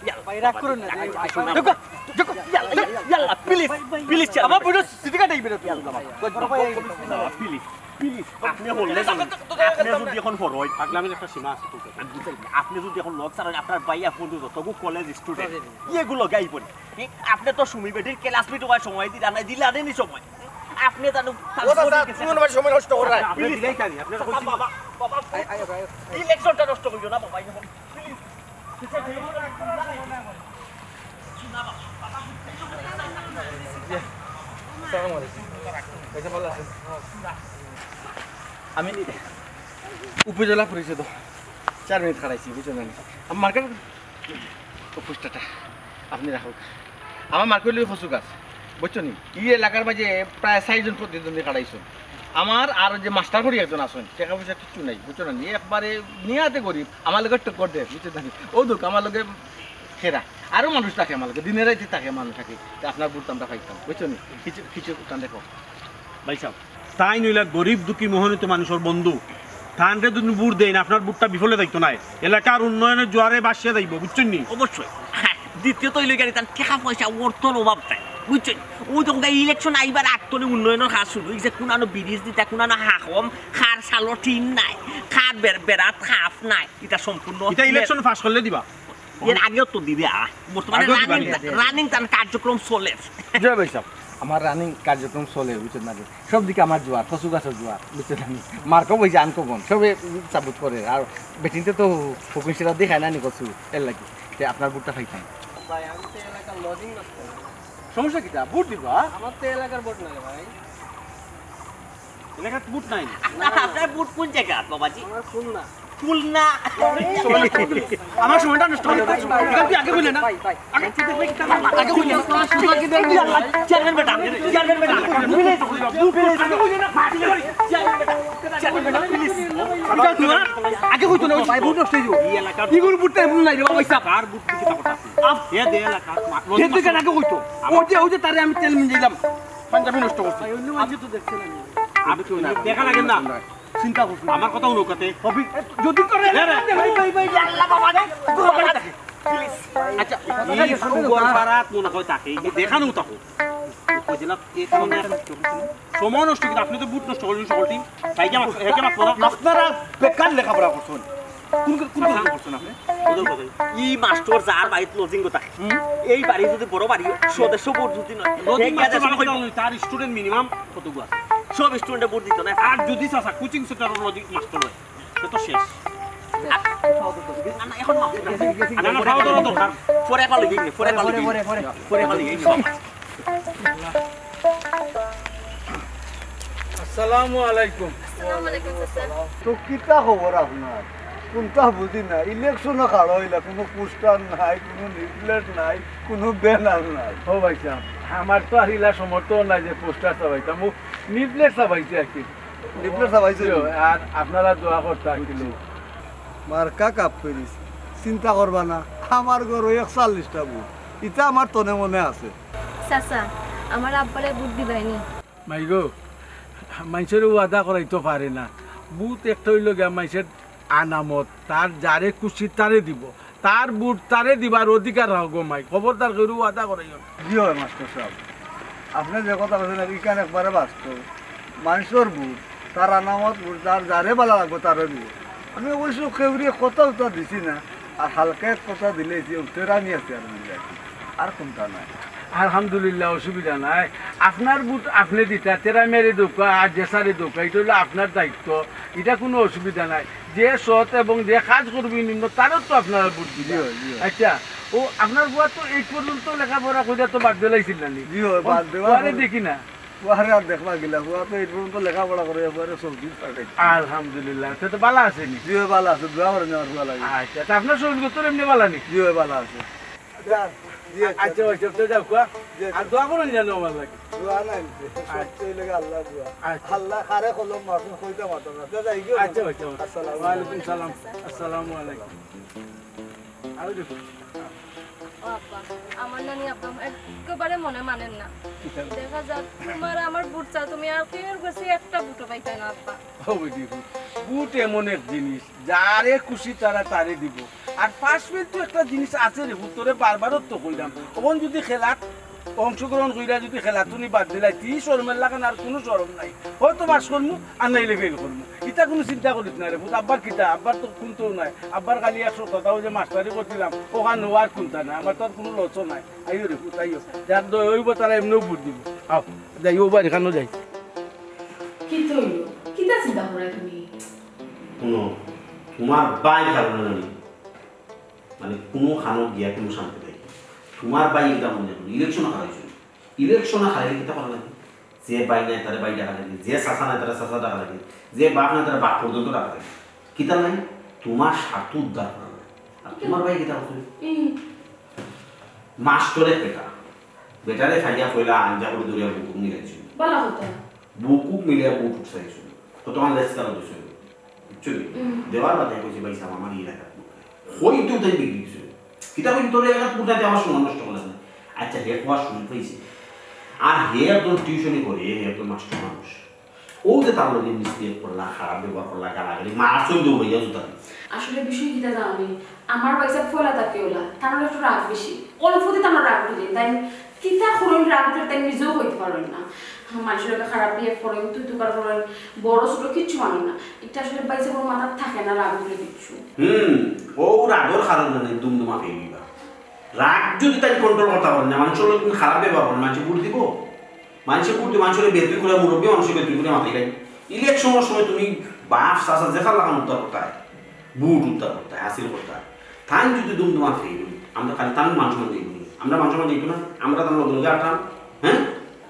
ইয়াল্লা, ভাই, রাগ করুন না, ভাই, ভাই, ভাই, শুনুন। দেখো, দেখো, ইয়াল্লা, ইয়াল্লা, ইয়াল্লা, please, please, আমার বইনের সিটি কাটাই বেরো তুই। ইয়াল্লা, বাবা। বাবা, please, please, আপনি বললে জানেন, আপনি যদি এখন ফরোয়, পাগলামির একটা সীমা আছে তো। আমি বুঝাই না, আপনি যদি এখন লগ ছাড়েন, আপনার ভাই এখন তো যতগু কলেজ স্টুডেন্ট, ইয়েগুলো গাইব নি। আপনি তো সুমি বেটির ক্লাসমেট হওয়ার সময় দিলা না, দিলা নেনি সময়। আপনি জানো, ও চাচা, তুমি আমার সময় নষ্ট করার। আপনি দিলেই জানি, আপনার চাচা, কইছি। বাবা, বাবা, আয়, আয়, আয়, আয়। ইলেকশনটা নষ্ট করিও না, বাবা, এখন। Please। আসসালামু আলাইকুম। ভাইসাব, ভালো আছেন? আমি উপজেলা পরিষদ চার মিনিট খাড়াইছি, বুঝছেন নি? আমার মার্কেট ও পোস্টারটা আপনি রাখুক। আমার মার্কেট হইল কচু গাছ, বুঝছো নি? এই এলাকার মাঝে প্রায় চারজন প্রতিদ্বন্দ্বী খাড়াইছইন। আমার আর ওই যে মাস্টার করি একজন আছইন, টেকা পয়সা কিচ্ছু নাই, বুঝছো না নি? একবারে নিয়াতে গরিব, আমার লগে টক্কর দেয়, বুঝছো না নি? ও দুঃখ, আমার লগে খেরা, আরো মানুষ থাকে আমার লগে, দিনে রাইতে থাকে মানুষ থাকে, তে আপনার ভোট আমরা পাইতাম, বুঝছো নি? কিছু, কিছু ওখান দেখো। ভাইসাব, তাইন অইলা গরিব দুঃখী মনোনীত মানুষর বন্ধু। তানরে যদি ভোট দেইন, আপনার ভোটটা বিফলে যাইতো নায়। এলাকার উন্নয়নের জোয়ারে ভাসিয়া যাইবো, বুঝছইন নি? অবশ্যই। হ্যাঁ, দ্বিতীয়ত অইলো গিয়া তান টেকা পয়সা অর্থর অভাব নাই, বুঝছইন? ওই তো ইলেকশন আইবার আগ তনে উন্নয়নের কাজ শুরু অইছে, কুনানো ব্রিজ দিতা, কুনানো হাকম, কার চালো টিন নাই, কার বের-, বেড়াত কাপ নাই, ইটা সম্পূর্ণ ইটা ইলেকশন পাস করলে দিবা। এর আগেও তো দিবে, আ, বর্তমানে আগেও দিবা রানিং, নি। রানিং তান কার্যক্রম চলের। জি ভাইসাব, আমার রানিং কার্যক্রম চলে, বুঝছেন না নি? সব দিকে আমার জোয়ার, কচু গাছর জোয়ার, বুঝছেন না নি? মার্কা বই যে আনকো বন, সবে সাপোর্ট করে। আর বেটিনতে তো হুকুম সেটা দেখায় না নি কচু, এর লাগি। তে আপনার ভোটটা পাইতাম। ভাই, আমি তো এলাকার লজিং করতে। সমস্যা কিতা? ভোট দিবা? আমার তো এলাকার ভোট নাই ভাই। এলাকাত ভোট নাই? না, আপনার ভোট কোন জায়গা, বাবাজি? আমার খুলনা। খুলনা। আমার সময়টা নষ্ট করে দিচ্ছ। এটা তুই আগে বললে না। ভাই, ভাই। আগে, আগে বললে না। চেয়ারম্যান বেটা, চেয়ারম্যান বেটা। আগে বললে না। চেয়ারম্যান বেটা, please। এটা তুই আগে কইতো না। ভাই, ভোট নষ্ট হয়ে যাবো। এই এলাকার ইগুলো ভোটটা এমন নাই রে বাবা, ইসা। কার ভোট দিতে কথা? আপ- হে দে এলাকার মা-, হে তুই কেন আগে কইতো? ওই যে, ওই যে তারে আমি তেল মিলাইলাম। পাঞ্জাবি নষ্ট করছে। ভাই, অন্য মাঝে তো দেখছেন আমি। আপনি দেখা লাগে না। চিন্তা করছি। আমার কথা হুনো কাতে। হবি, যদি করে এ রে। ভাই, ভাই, ভাই, আল্লাহ বাবা রে। Please। আচ্ছা, এই সুগর পাড়াত মনে হয় তাকে, এই যে দেখানো তাকে। উপজেলা এ সময় নষ্ট করছেন। সময় নষ্ট কিন্তু আপনি তো ভোট নষ্ট করলেন সকলটি। তাই কি আমার, এ কি আমার পড়া? আপনারা বেকার লেখাপড়া করছেন। কোন, কোন, কোন কথা বলছেন আপনি? ওদের কথাই। ই মাস্টার যার বাড়িত লজিং কথা। হুম। এই বাড়ি যদি বড় বাড়ি, সদস্য ভোট যদি নয়, লজিং এই মাস্টার কাজে বাড়ি সবাই কিনা তার স্টুডেন্ট মিনিমাম কতগু আছে? সব স্টুডেন্টে ভোট দিত না। আর যদি চাচা কোচিং সেন্টারর লজিং মাস্টার হয়, সে তো শেষ। আর, না, না, এখন না। না, না, খাওয়া দাওয়া দরকার। পরে একবার লইয়ে নে, পরে একবার লইয়ে নে। পরে, পরে, পরে। পরে একবার লইয়ে নে। আসসালামু আলাইকুম। আসসালামু আলাইকুম, চাচা। তো কিতা খবর আপনার? কোনটা বুঝি না, ইলেকশনও খাড়া হইলা, কোনো পোস্টার নাই, কোনো লিফলেট নাই, কোনো ব্যানার নাই। ও ভাই সাহেব, আমার তো আর ইলা সমর্থন নাই যে পোস্টার ছাপাইতাম, ও লিফলেট ছাপাইছি আর কি। লিফলেট ছাপাইছে জি, নি? আর আপনারা দোয়া করতা আর কি। মার্কা কাপ করিস, চিন্তা করবা না, আমার ঘরো একচল্লিশটা ভোট, ইটা আমার তনে মনে আছে। চাচা, আমার আব্বারে ভোট দিবায়নি? মাইগো, মাইনষরে ওয়াদা করাইতো পারে না। ভোট একটা অইলো গিয়া মাইনষর আনামত, তার যারে খুশি তারে দিবো, তার ভোট তারে দিবার অধিকার রাখো গো মাই। খবরদার কেউরে ওয়াদা করাইও না। জি অয় মাস্টার সাব, আপনে যে কথা কইছইন ইখান একবারে বাস্তব। মাইনষর ভোট, তার আনামত ভোট, তার যারে ভালা লাগবো তারে দিবো। আমি অবশ্য কেউরে কথা উতা দিছি না, আর হালকা এক কথা দিলাইছি, ও তেরামি আছে আর মনে রাখি, আর কুনতা নাই। আলহামদুলিল্লাহ, অসুবিধা নাই। আপনার ভোট আপনে দিতা, তেরামিরে দেউক্কা আর যেসারে দেউক্কা, ইটা অইলো আপনার দায়িত্ব, ইটা কুনু অসুবিধা নাই। যে সৎ এবং যে কাজ করবো নিম্ন, তারও তো আপনারা ভোট দিবা। জি অয়, জি অয়। আচ্ছা, ও আপনার ফুয়া তো এইট পর্যন্ত লেখাপড়া কইরা তো বাদ দিলাইছিল না নি? জি অয়, বাদ দেওয়া ফুয়ারে দেখি না। ফুয়ারে আর দেখবা কিলা, ফুয়া তো এইট পর্যন্ত লেখাপড়া করিয়া ফুয়ারে সৌদি পাঠাইছে। আলহামদুলিল্লাহ, তে তো ভালা আছে নি? জি অয়, ভালা আছে, দোয়া করইন আমার ফুয়ার লাগি। আচ্ছা, তে আপনার শরীর তো এমনে ভালা নি? জি অয়, ভালা আছে। আচ্ছা, জি, আচ্ছা। আচ্ছা, আচ্ছা, তো যাও, কুয়া। জি, আচ্ছা। আর দোয়া করইন যেন আমার লাগি। দোয়া নাই, আচ্ছা। সত্যি লাগে আল্লাহ দোয়া। আচ্ছা। আল্লাহ কারে কলম মারছে, কইতা পারতাম না। তো যাই গো। আচ্ছা, আচ্ছা, আচ্ছা। আসসালামু আলাইকুম। ওয়ালাইকুম সালাম। আসসালামু আলাইকুম। আরো দেখো। ও আব্বা, আমার নানি আব্বা একেবারে মনে মানের না। কিতা? দেখা যাক, তুমার আমার ভোট ছাড়া তুমি আর কেউর গেছে একটা ভোটও পাইতায় না আব্বা। ও বেটি, ভোট এমন এক জিনিস, যারে খুশি তারা তারে দিবো। আর পাশ ফেল তো একটা জিনিস আছে রে, ভোট তোরে বারবার তো কইলাম। অখন যদি খেলাত অংশগ্রহণ কইরা যদি খেলাত তুমি বাদ দিলায়, তি শরমের লাখান আর কুনু শরম নাই। হয়তো পাশ করমু, আর নাইলে ফেল করমু। ইতা কুনু চিন্তা করিস না রে ভূত, আব্বার কিতা, আব্বার তো কুন্তাউ নাই। আব্বার খালি একশো টাকা ওই যে মাস্টারি করছিলাম, অখান অউ আর কুন্তা নাই, আমার তো আর কুনু লসও নাই। আইও রে ভূত, আইও। যার দয় অইবো তারা এমনেউ ভোট দিবো। আও, যাই, অউ বাড়ি খানো যাই। কিতা অইলো? কিতা চিন্তা কররায় তুমি? হুনো, তুমার ভাইর কারণে নানি, মানে, কুনু খানো গিয়া কুনু শান্তি নাই। তুমার ভাই ইটা মনে করো, ইলেকশন হারাইছে। ইলেকশন হারাইলে কিতা করা লাগে? যে ভাই নাই, তারে ভাই ডাকা লাগে, যে চাচা নাই, তারে চাচা ডাকা লাগে, যে বাপ নাই, তারে বাপ পর্যন্ত ডাকা লাগে। কিতা নাই? তুমার স্বার্থ উদ্ধার করা লাগে। আর তুমার ভাই কিতা করছে? হুম। মাস্টরে বেটা, বেটারে খাইয়া কইলা আঞ্জা করে দৌড়িয়া বুকুক মিলাইছিল। বালা কথা। বুকুক মিলিয়া বুট উঠছাইছিল। কতক্ষণ লেসকালো দিছিল। বুঝছো নি? হুম। দেওয়ার বাদে কইছে, "ভাই সাহেব, আমার এই এলাকার ভোট নাই।" কই তুই তাই বিক্রি দিছো? কিতা কই তোর এলাকার ভোট নাই, আমার সময় নষ্ট করলাস না। আচ্ছা, হে কোয়া সুযোগ পাইছে। আর হে একজন টিউশনি করে, হে একজন মাস্টার মানুষ। ও যে তার লগে মিসবিহেভ করলা, খারাপ ব্যবহার করলা, গালাগালি, মারছইন দৌড়াইয়া জুতা দিয়া। আসলে বিষয় কিতা জানো নি? আমার ভাইসাব ফয়লা থাকি অলা, তান একটু রাগ বেশি। অল্পতে তান রাগ উঠি যায়, তাইন কিতা করইন রাগ উঠলে তাইন নিজেও কইতা পারইন না। মানষর লগে খারাপ behave করইন, তুই তুকার করইন, বড় ছোট কিচ্ছু মানইন না। ইটা আসলে ভাইসাবর মাথাত থাকে না রাগ উঠলে কিচ্ছু। হুম, ও রাগর কারণে দুমদুমা ফেল অইবা। রাগ যদি তাইন control করতা পারইন না, মানষর লগে খারাপ ব্যবহার করইন, মানষে ভোট দিবো? মানষে ভোট দি মানষরে বেতুই করে, মুরব্বি মানষরে বেতুই করে মাতাইলায়। ইলেকশনর সময় তুমি বাপ চাচা যেতার লাখান উদ্ধার করতায়, ভোট উদ্ধার করতায়, হাসিল করতায়। তাইন যদি দুমদুমা ফেল অইন, আমরা খালি তান মান সম্মান যাইবো নি? আমরা মান সম্মান যাইতো না? আমরা তান লগে লগে আটতাম, হ্যাঁ?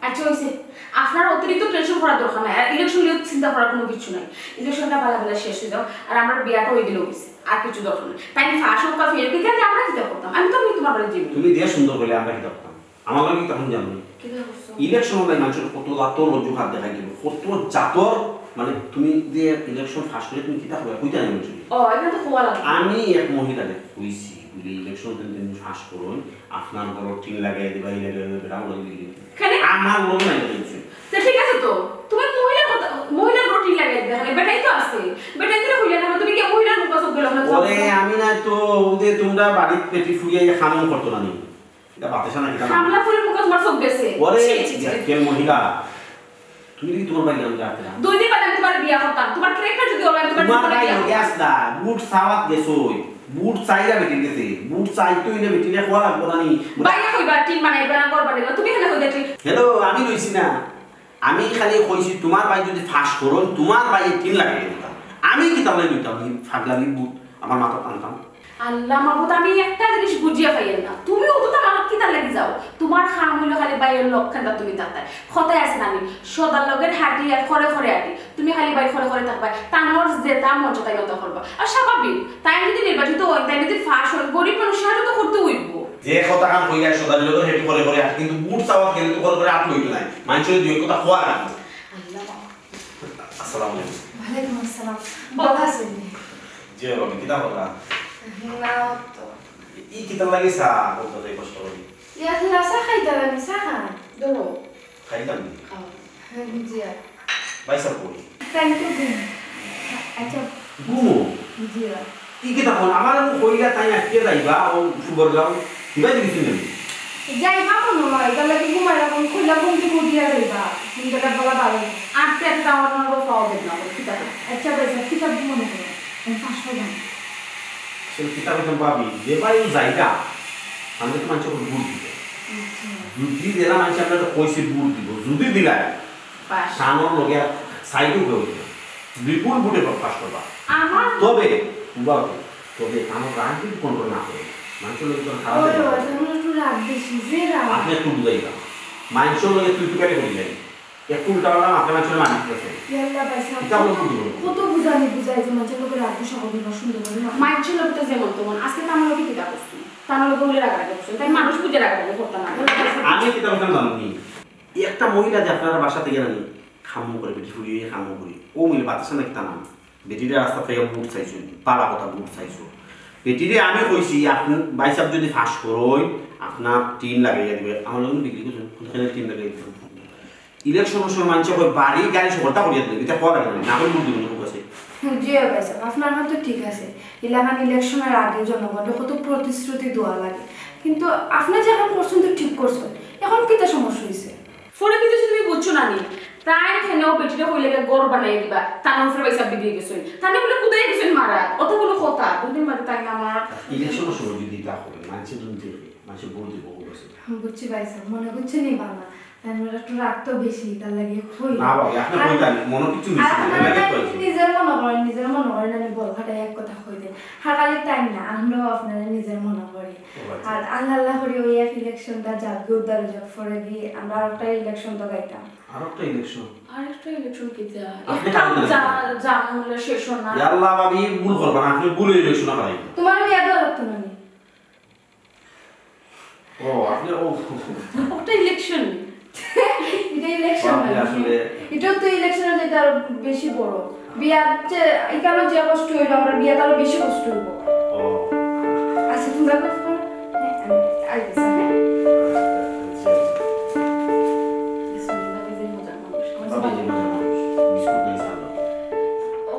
আচ্ছা, অইছে। আপনার অতিরিক্ত টেনশন করার দরকার নাই, আর ইলেকশন নিয়ে চিন্তা করার কুনু কিচ্ছু নাই। ইলেকশনটা ভালা ভালা শেষ অই যাউক, আর আমরার বিয়াটা অই গেলে অইছে, আর কিচ্ছু দরকার নাই। তাইন পাশ অউক্কা ফেল অউক্কা, ইখান থাকি আমরা কিতা করতাম? আমি তো, আমি তুমার বাড়ি যাইমু। তুমি দিয়া সুন্দর কইলে আমরা কিতা করতাম? আমার লগে কিতা করতাম জানো নি? কিতা করছো? ইলেকশন অইলে মানষর কত জাতর অজুহাত দেখাই দিবো, কত জাতর, মানে, তুমি যে ইলেকশন পাশ করে তুমি কিতা করবায়, কইতায় নায় মানষরে। ও, ইখান তো কওয়া লাগবো। আমি এক মহিলারে কইছি, বুলে, "ইলেকশন তুমি, তুমি পাশ করো, আপনার ঘরো টিন লাগাই দিবা, এই লাগাই দিবা, বেটা বলে দিলি।" কেনে? আমার লগে নাই বলছে। তে ঠিক আছে তো, তুমার মহিলার কথা, মহিলার ঘরো টিন লাগাই দিবা, কেনে? বেটাইন তো আছে, বেটাইন্তরে কইলা না, তুমি কিতা মহিলার মুখো চউখ গেলো না? ওরে, আমি না তো, ও যে তুমরা বাড়িত বেটি ফুরিয়া ইয়া কামও করতো না নি। ইটা বাতাসা নাকি তা না? কামলা ফুরির মুখো তুমার চউখ গেছে। ওরে, ছি, ছি, ছি, ছি। কে মহিলা? তুমি দেখি তুমার ভাই নাম জানতে না। দুই দিন বাদে আমি তুমার বিয়া করতাম। তুমার character যদি অলা, তুমার তুমার ভাই লগে আসলা, ভোট চাওয়াত গেছইন। ভোট চাইরা বেটির গেছে। ভোট চাইতে অইলে বেটিরে কওয়া লাগবো না নি? ভাইয়ে কইবা, টিন বানাইবা না, ঘর বানাইবা। তুমি কেনে কইবা টিন? হ্যালো, আমি রইছি না। আমি খালি কইছি, তুমার ভাই যদি পাশ করইন, তুমার ভাইয়ে টিন লাগাই দিতাম। আমি কিতার লাগি লইতাম, ই ফাগলামি ভোট আমার মাথাত আনতাম। আল্লাহ মাবুদ, আমি একটা জিনিস বুঝিয়া পাইয়ার না, তুমি অত তারা কিতার লাগি যাও? তুমার কাম অইলো খালি ভাইর লগে কেনে তুমি থাকতায়। কথায় আছে না নি, সদার লগে হাঁটি আর খরে খরে আটি। তুমি খালি ভাইর খরে খরে থাকবায়, তান যেতা মন চায় তাইন অতা করবা। আর স্বাভাবিক, তাইন যদি নির্বাচিত অইন, তাইন যদি পাশ অইন, গরিব মানুষ সাহায্য তো করতে অইবো। যে কথাখান কইলা সদার লগে হেঁটে খরে খরে আটি, কিন্তু ভোট চাওয়াত গেলে তো খরে খরে আটি অইতো নায়। মানষরে দুই কথা কওয়া লাগবো। আল্লাহ। আসসালামু আলাইকুম। ওয়ালাইকুম আসসালাম। বাবা আছেন? জি বাবা, কিতা কথা? না তো। ই কিতার লাগি চা করতে যাই কষ্ট করি? ইয়াল্লা, চা খাইতারা নি, চা খান। ধরো। খাইতাম নি। খাও। জি। ভাই সাহেব কই? তাই তো ঘুম। আচ্ছা। ঘুমো? জি। ই কিতা কও, আমারে কইলা তাই আটকে যাইবা, ও সুবর গাঁও। দিবাই দিছি না। যাইবা মনে হয়, তাহলে কি ঘুমাই রাখুন, কইলা ঘুম থেকে উঠিয়া যাইবা। ঘুম থেকে বলা ভালো। আর পেটটা আমার পাওয়া বেদনা করে, কিতা করে? আচ্ছা ভাই সাহেব, কিতা মনে করো? আমি পাঁচশো দাম। আসলে কিতা কইতাম ভাবি, যে ভাই ও জায়গা, আমি তো মানুষের ভোট দিব। আচ্ছা। যদি জেলা মানুষ আমরা তো কইছি ভোট দিব, যদি দিলাই, পাস। সানোর লগে আর সাইডও কেউ হইতো না। বিপুল ভোটে পাস করবা। আমার তবে, বাবু, তবে আমার রাগ কিন্তু কন্ট্রোল না করে। মানুষের লগে তো খারাপ ওই, লাগে না। ওই, তোমার একটু রাগ বেশি, যে রাগ। আপনি একটু বুঝাইবা। মানুষের লগে তুই তুকারি করি নাই। একটু উল্টা পাল্টা মাথা মানুষের মারি দিতেছে। ইয়াল্লা ভাই সাহেব, এটা আমার কত, বুঝবো। কত বুঝানি বুঝাই যে মানুষের লগে রাগ গুসা করবি না, সুন্দর করে না। মাইর ছিল তো যেমন তেমন, আজকে তো আমার লগে কিতা করছি? তার লগে বলে রাগারাগি করছি, তাই মানুষ বুঝে রাগারাগি করতাম না। আমি কিতা করতাম জানো নি? একটা মহিলা যে আপনারা বাসা থেকে আনি, খামো করে, বেটি ফুরিয়ে খামো করি। ও মহিলা বাতাসে নাকি তা নাম। বেটিরে রাস্তা থেকে বুট চাইছো, পাড়া কথা বুট চাইছো। বেটিরে আমি কইছি, আপনি ভাই সাহেব যদি পাস করই, আপনার টিন লাগাইয়া দিবে। আমার লগে বিক্রি করছেন, কোনখানে টিন লাগাই দিতাম? ইলেকশনের সময় মানুষে কয়, বাড়ি গাড়ি সকলটা করিয়া দিলে, এটা করা লাগে না, না করে ভোট দিবেন, লোক আছে। জি ভাই সাহেব, আপনার কথা ঠিক আছে। ইলাখান ইলেকশনের আগে জনগণকে কত প্রতিশ্রুতি দেওয়া লাগে, কিন্তু আপনি যেখান করছেন তো ঠিক করছেন, এখন কিতা সমস্যা হয়েছে? ফরে কিন্তু তুমি বুঝছো না নি, তাই কেন বেটিটা কইলে গিয়া ঘর বানাই দিবা, তার উপরে পয়সা বিদিয়ে গেছেন, তাহলে বলে কোথায় গেছেন মারা, অত বড় কথা, দুদিন বাদে তাই না আমার। ইলেকশনের সময় যদি তা করে, মানুষের জন্য দেখবে, মানুষের ভোট দিব, ভোট আছে। বুঝছি ভাই সাহেব, মনে হচ্ছে নি বাবা, তাই আমরা একটু রাগ তো বেশি, তার লাগে হই। না বাবা, আপনি আর কইতা নি, মনে কিছু আর নিছি না, আপনারা এটা তাই কইছি। নিজের মনে করেন, নিজের মনে করেন, আমি বল খাটাই এক কথা কই দেন। হাকালে তাই না, আমরাও আপনারা নিজের মনে করি। ও আচ্ছা। আর আল্লাহ আল্লাহ করি ওই এক ইলেকশনটা যাক, উদ্ধার হয়ে যাক, পরে গিয়ে আমরা আরেকটা ইলেকশন তো গাইতাম। আরেকটা ইলেকশন? আরেকটা ইলেকশন কি যা? আপনি একটা কালকে যা, দেখবেন। যা মূল্য শেষ হয় না। ইয়া আল্লাহ, ভাবি, ভুল করবেন, আপনি ভুল ইলেকশন করাই। তোমার বিয়া দেওয়া লাগতো না নি? ও, আপনি, ও। ওটা ইলেকশন। এটা ইলেকশন বাপরে, না। আসলে। এটাও তো ইলেকশনের চাইতে আরো বেশি বড়। বিয়াতে এখানে যে কষ্ট হইলো, আমরা বিয়াতে আরো বেশি কষ্ট হইবো। ও। আচ্ছা, তোমরা এখন ফোন, হ্যাঁ, আমি আইতেছি, হ্যাঁ? আচ্ছা। বিসমিল্লাহ, এই যে মজার মানুষ। আমার বাবা, এই যে মজার মানুষ। বিস্কুট নিয়ে আসো। ও।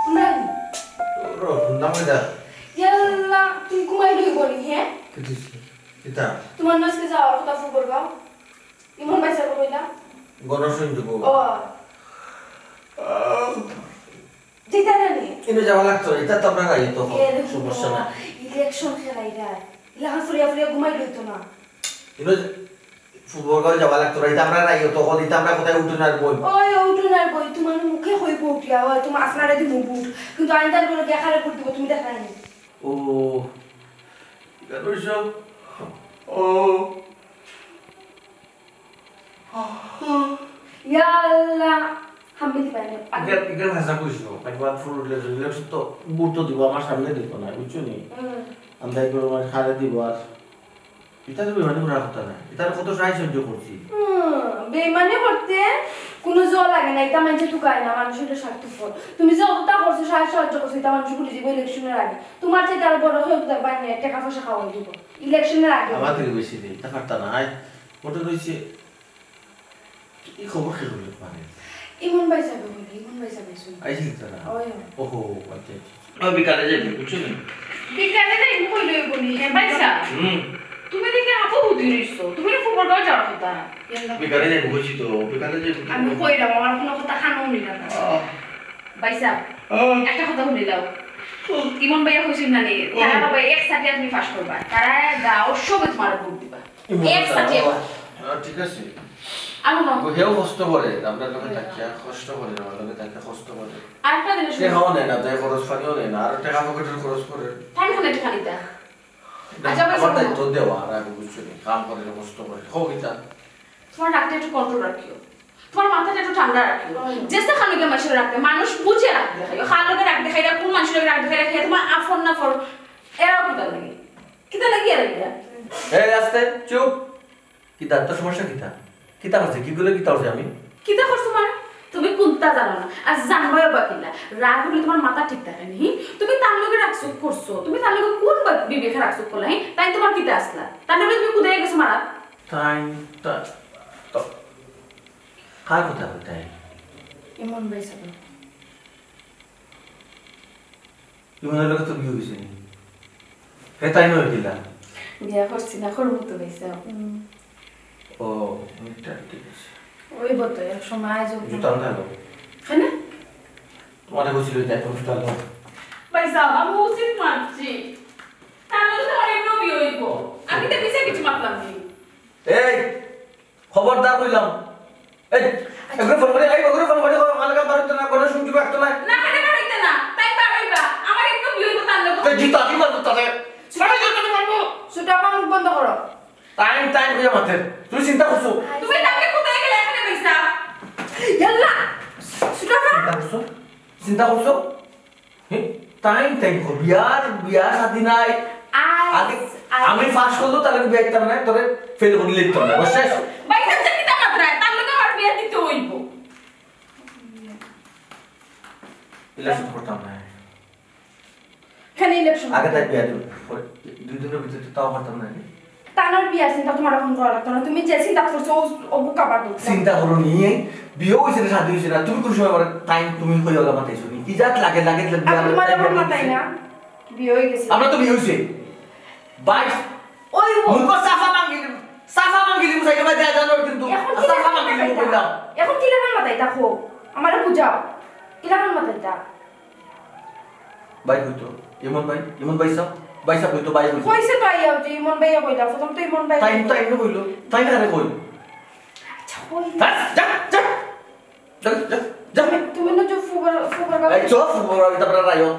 হুনরায়নি? ও, হুনরায়নি দা। ইয়াল্লা, তুমি ঘুমাই লইবো নি, হ্যাঁ? কিতা? তোমার না আজকে যাওয়ার কথা ফুবরগাঁও? ইমন ভাই সাহেব কইলা? গণসংযোগ। ও। আহ। দিতা না নি? ইনো যাওয়া লাগতো না, ইতা তো আমরা রাইত অকল, এ, দেখো, সমস্যা না। ইলেকশন খেলাইরা, ইলাখান ফুরিয়া ফুরিয়া ঘুমাই লইতো না। ইনো যে-, ফুবরগাঁও যাওয়া লাগতো না, ইতা আমরা রাইত অকল, ইতা আমরা কোথায় উঠো না আর বই। ওই উঠো না আর বই, তোমার মুখে কইবো উঠিয়া, ওই তোমার আপনারে দিমু ভোট। কিন্তু আইন তার বলে দেখারে ভোট দিব, তুমি দেখায় নি। ও, কেন সব? ও। ইয়া আল্লাহ, হামিদ ভাই। ইগা, ইগা ভাষা কইছো, একবার ফুল উঠলে তো ইলেকশন তো ভোট তো দিব, আমার সামনে দিব না, বুঝছো নি? হুম। আন্দাজ করে আমার খারে দিব আর ইতা তো বেমানি করার কথা না, ইতার কত সাহায্য সহ্য করছি। হুম, বেমানি করতে কোনো জোর লাগে না, ইতা মানুষে তুকায় না, মানুষ হইলে স্বার্থপর। তুমি যে অতটা করছো, সাহায্য সাহায্য করছো, ইতা মানুষ ভুলে যাবো ইলেকশনের আগে। তোমার চাইতে আরো বড় কেউ দেখবা নি, টাকা পয়সা খাওয়াই দিব ইলেকশনের আগে। আমার থেকে বেশি নেই, ইতা পারতা না, আয়, ভোটে রইছে। এই খবর কে হলো মানে? ইমন ভাই যাবে বলে, ইমন ভাই যাবে শুনি। আইসি তারা? ওই। ওহো, আচ্ছা, আচ্ছা। ও বিকালে যাইবে, বুঝছো নি? বিকালে যাইবে কইলে বলি, হ্যাঁ, ভাই সাহেব। হুম। তুমি দেখি এত হুদি রইছো, তুমি না ফুবরগাঁও যাওয়ার কথা। ইয়াল্লা। বিকালে যাইবে, বুঝছি তো, বিকালে যাইবে। আমি কইলাম, আমার কোনো কথা কানো নিল না। আহ। ভাই সাহেব, আহ। একটা কথা শুনি লাও। হুম। ইমন ভাইয়া কইছিল না নি, হুম। তারা বাবা এক সাথে আপনি পাস করবা। তারা গাঁও সবে তোমার ভোট দিবা। ইমন এক ভাই, সাথে আহ, আবার। আহ, ঠিক আছে। আমি না। ও, হেও কষ্ট করে, আমরা লোকে হুম। থাকিয়া কষ্ট করে, আমরা লোকে থাকিয়া কষ্ট করে। আরেকটা জিনিস সে শুনি। হাও নেয় না, তাই খরচ পানিও নেয় না, আর টাকা পকেটের খরচ করে। তাই না, টাকা নিতা। না, আচ্ছা, ভাই, আমার শুনো। দায়িত্ব দেওয়া, আর আমি বুঝছো নি, কাম করে, কষ্ট করে। হোক এটা। তোমার রাগটা একটু কন্ট্রোল রাখিও, তোমার মাথাটা একটু ঠান্ডা রাখিও। হুম। যে যেখানে গিয়ে মানুষের রাখতে, মানুষ বুঝে রাখতে হয়। কার লগে রাখতে হয়, কোন মানুষের লগে রাখতে হয়, তোমার আফন না ফর, এরাও কিতা লাগে? কিতা লাগে আর এটা? এই, আস্তে, চুপ। কিতা, তোর সমস্যা কিতা? কিতা করছে? কি করলে কিতা করছে আমি? কিতা করছো মানে? তুমি কুন্তা জানো না, আর জানবায়ও বা কিলা? রাগ উঠলে তুমার মাথা ঠিক থাকে নি, হি? তুমি তার লগে রাগ সুখ করছো, তুমি তার লগে কুন বা-, বিবেকে রাগ সুখ করলা, হি? তাইন তুমার কিতা আছলা? তার লগে তুমি কুদাইয়া গেছো মারাত? তাইন, তা-, তা-, কার কথা কইতায়? ইমন ভাই সাব। ইমনর লগে তো বিয়া অইছে নি? হে তাইন অয় কিলা? বিয়া করছি না, করমু তো ভাই সাব। ও, ইটা ঠিক আছে। অইবো তো, এক সময় আইজ অইবো। জুতা আনতে হলো। কেনে? তুমারে কইছিল যে এখন জুতা আনো। ভাই সাব, আমি উচিত মানছি। তার লগে তো আমার এমনেও বিয়া অইবো। আমি তো মিছা কিছু মাতলাম নি। এই, খবরদার কইলাম। এই, একবার ফোন করি, এই, একবার ফোন করি, কও, আমার লাগা বারইতো না, কোনো সুযোগ রাখতো না। না, কেনে বারইতা না? তাই বারইবা। আমার একটু বিয়ে অইবো তার লগে। তো জুতা দি মারবো তারে। সারা জুতা দি মারবো। ছোট আপা, মুখ বন্ধ করো। তাইন, তাইন কইয়া মাতের। তুমি চিন্তা করছো? তুমি তাকে কোথায় গেলে এখানে বইসা? ইয়াল্লা! ছোট আপা! চিন্তা করছো? চিন্তা করছো? হে? তাইন, তাইন কও, বিয়ার, বিয়া শাদি নাই। আইজ, আগে আইজ। আমি পাস করলো, তার লগে বিয়া দিতাম না, তোরে ফেল করি লিখতাম না, বুঝছস? ভাই, তার সাথে কিতা মাতরা? তার লগে আমার বিয়া দিতে অইবো। ইলেকশন করতাম না। কেনে ইলেকশন আগে করতাম? তাই বিয়া দিবো। পরে দুই দিনর ভিতরে তো তাও করতাম না। তানর বিয়া চিন্তা তুমার এখন করা লাগতো না। তুমি যে চিন্তা করছো, ও, ও বুকা পার করছে। চিন্তা করো নি, বিয়া অইছে না, শাদি অইছে না, তুমি কোন সময় আমার টাইম তুমি কই ওলা মাতাইছো নি? ইজাত লাগে, লাগে, লাগে, আমি বিয়া তুমার লাগে, যখন লাগে। মাতাই না, বিয়া অই গেছে। আমরা তো বিয়া অইছে। বাইশ। ওই ও। মুখ সাফা ভাঙ্গি দিমু, সাফা ভাঙ্গি দিমু, সাইডে বাইরে যা জানো কিন্তু। এখন কি সাফা লাগান ভাঙ্গি দিমু মাতাইতা? কইলাম। এখন কি লাগান মাতাইতা, কও? আমারে বুঝাও। কি লাগান মাতাইতা? ভাই কইতো, ইমন ভাই, ইমন ভাই সাব, ভাই সাব কইতো, ভাই কইতো। কইছে তো আইয়া যে ইমন ভাইয়া কইলা, প্রথম তো ইমন ভাই। তাইন, তাইন কইলো, তাইন কারে কইলো? আচ্ছা, কই। যা, যা, যা। যা, যা, যা। তুমি, তুমি না যে ফুবর, ফুবর গাছ। এই চল, ফুবর গাছ, তারপরে রাইও।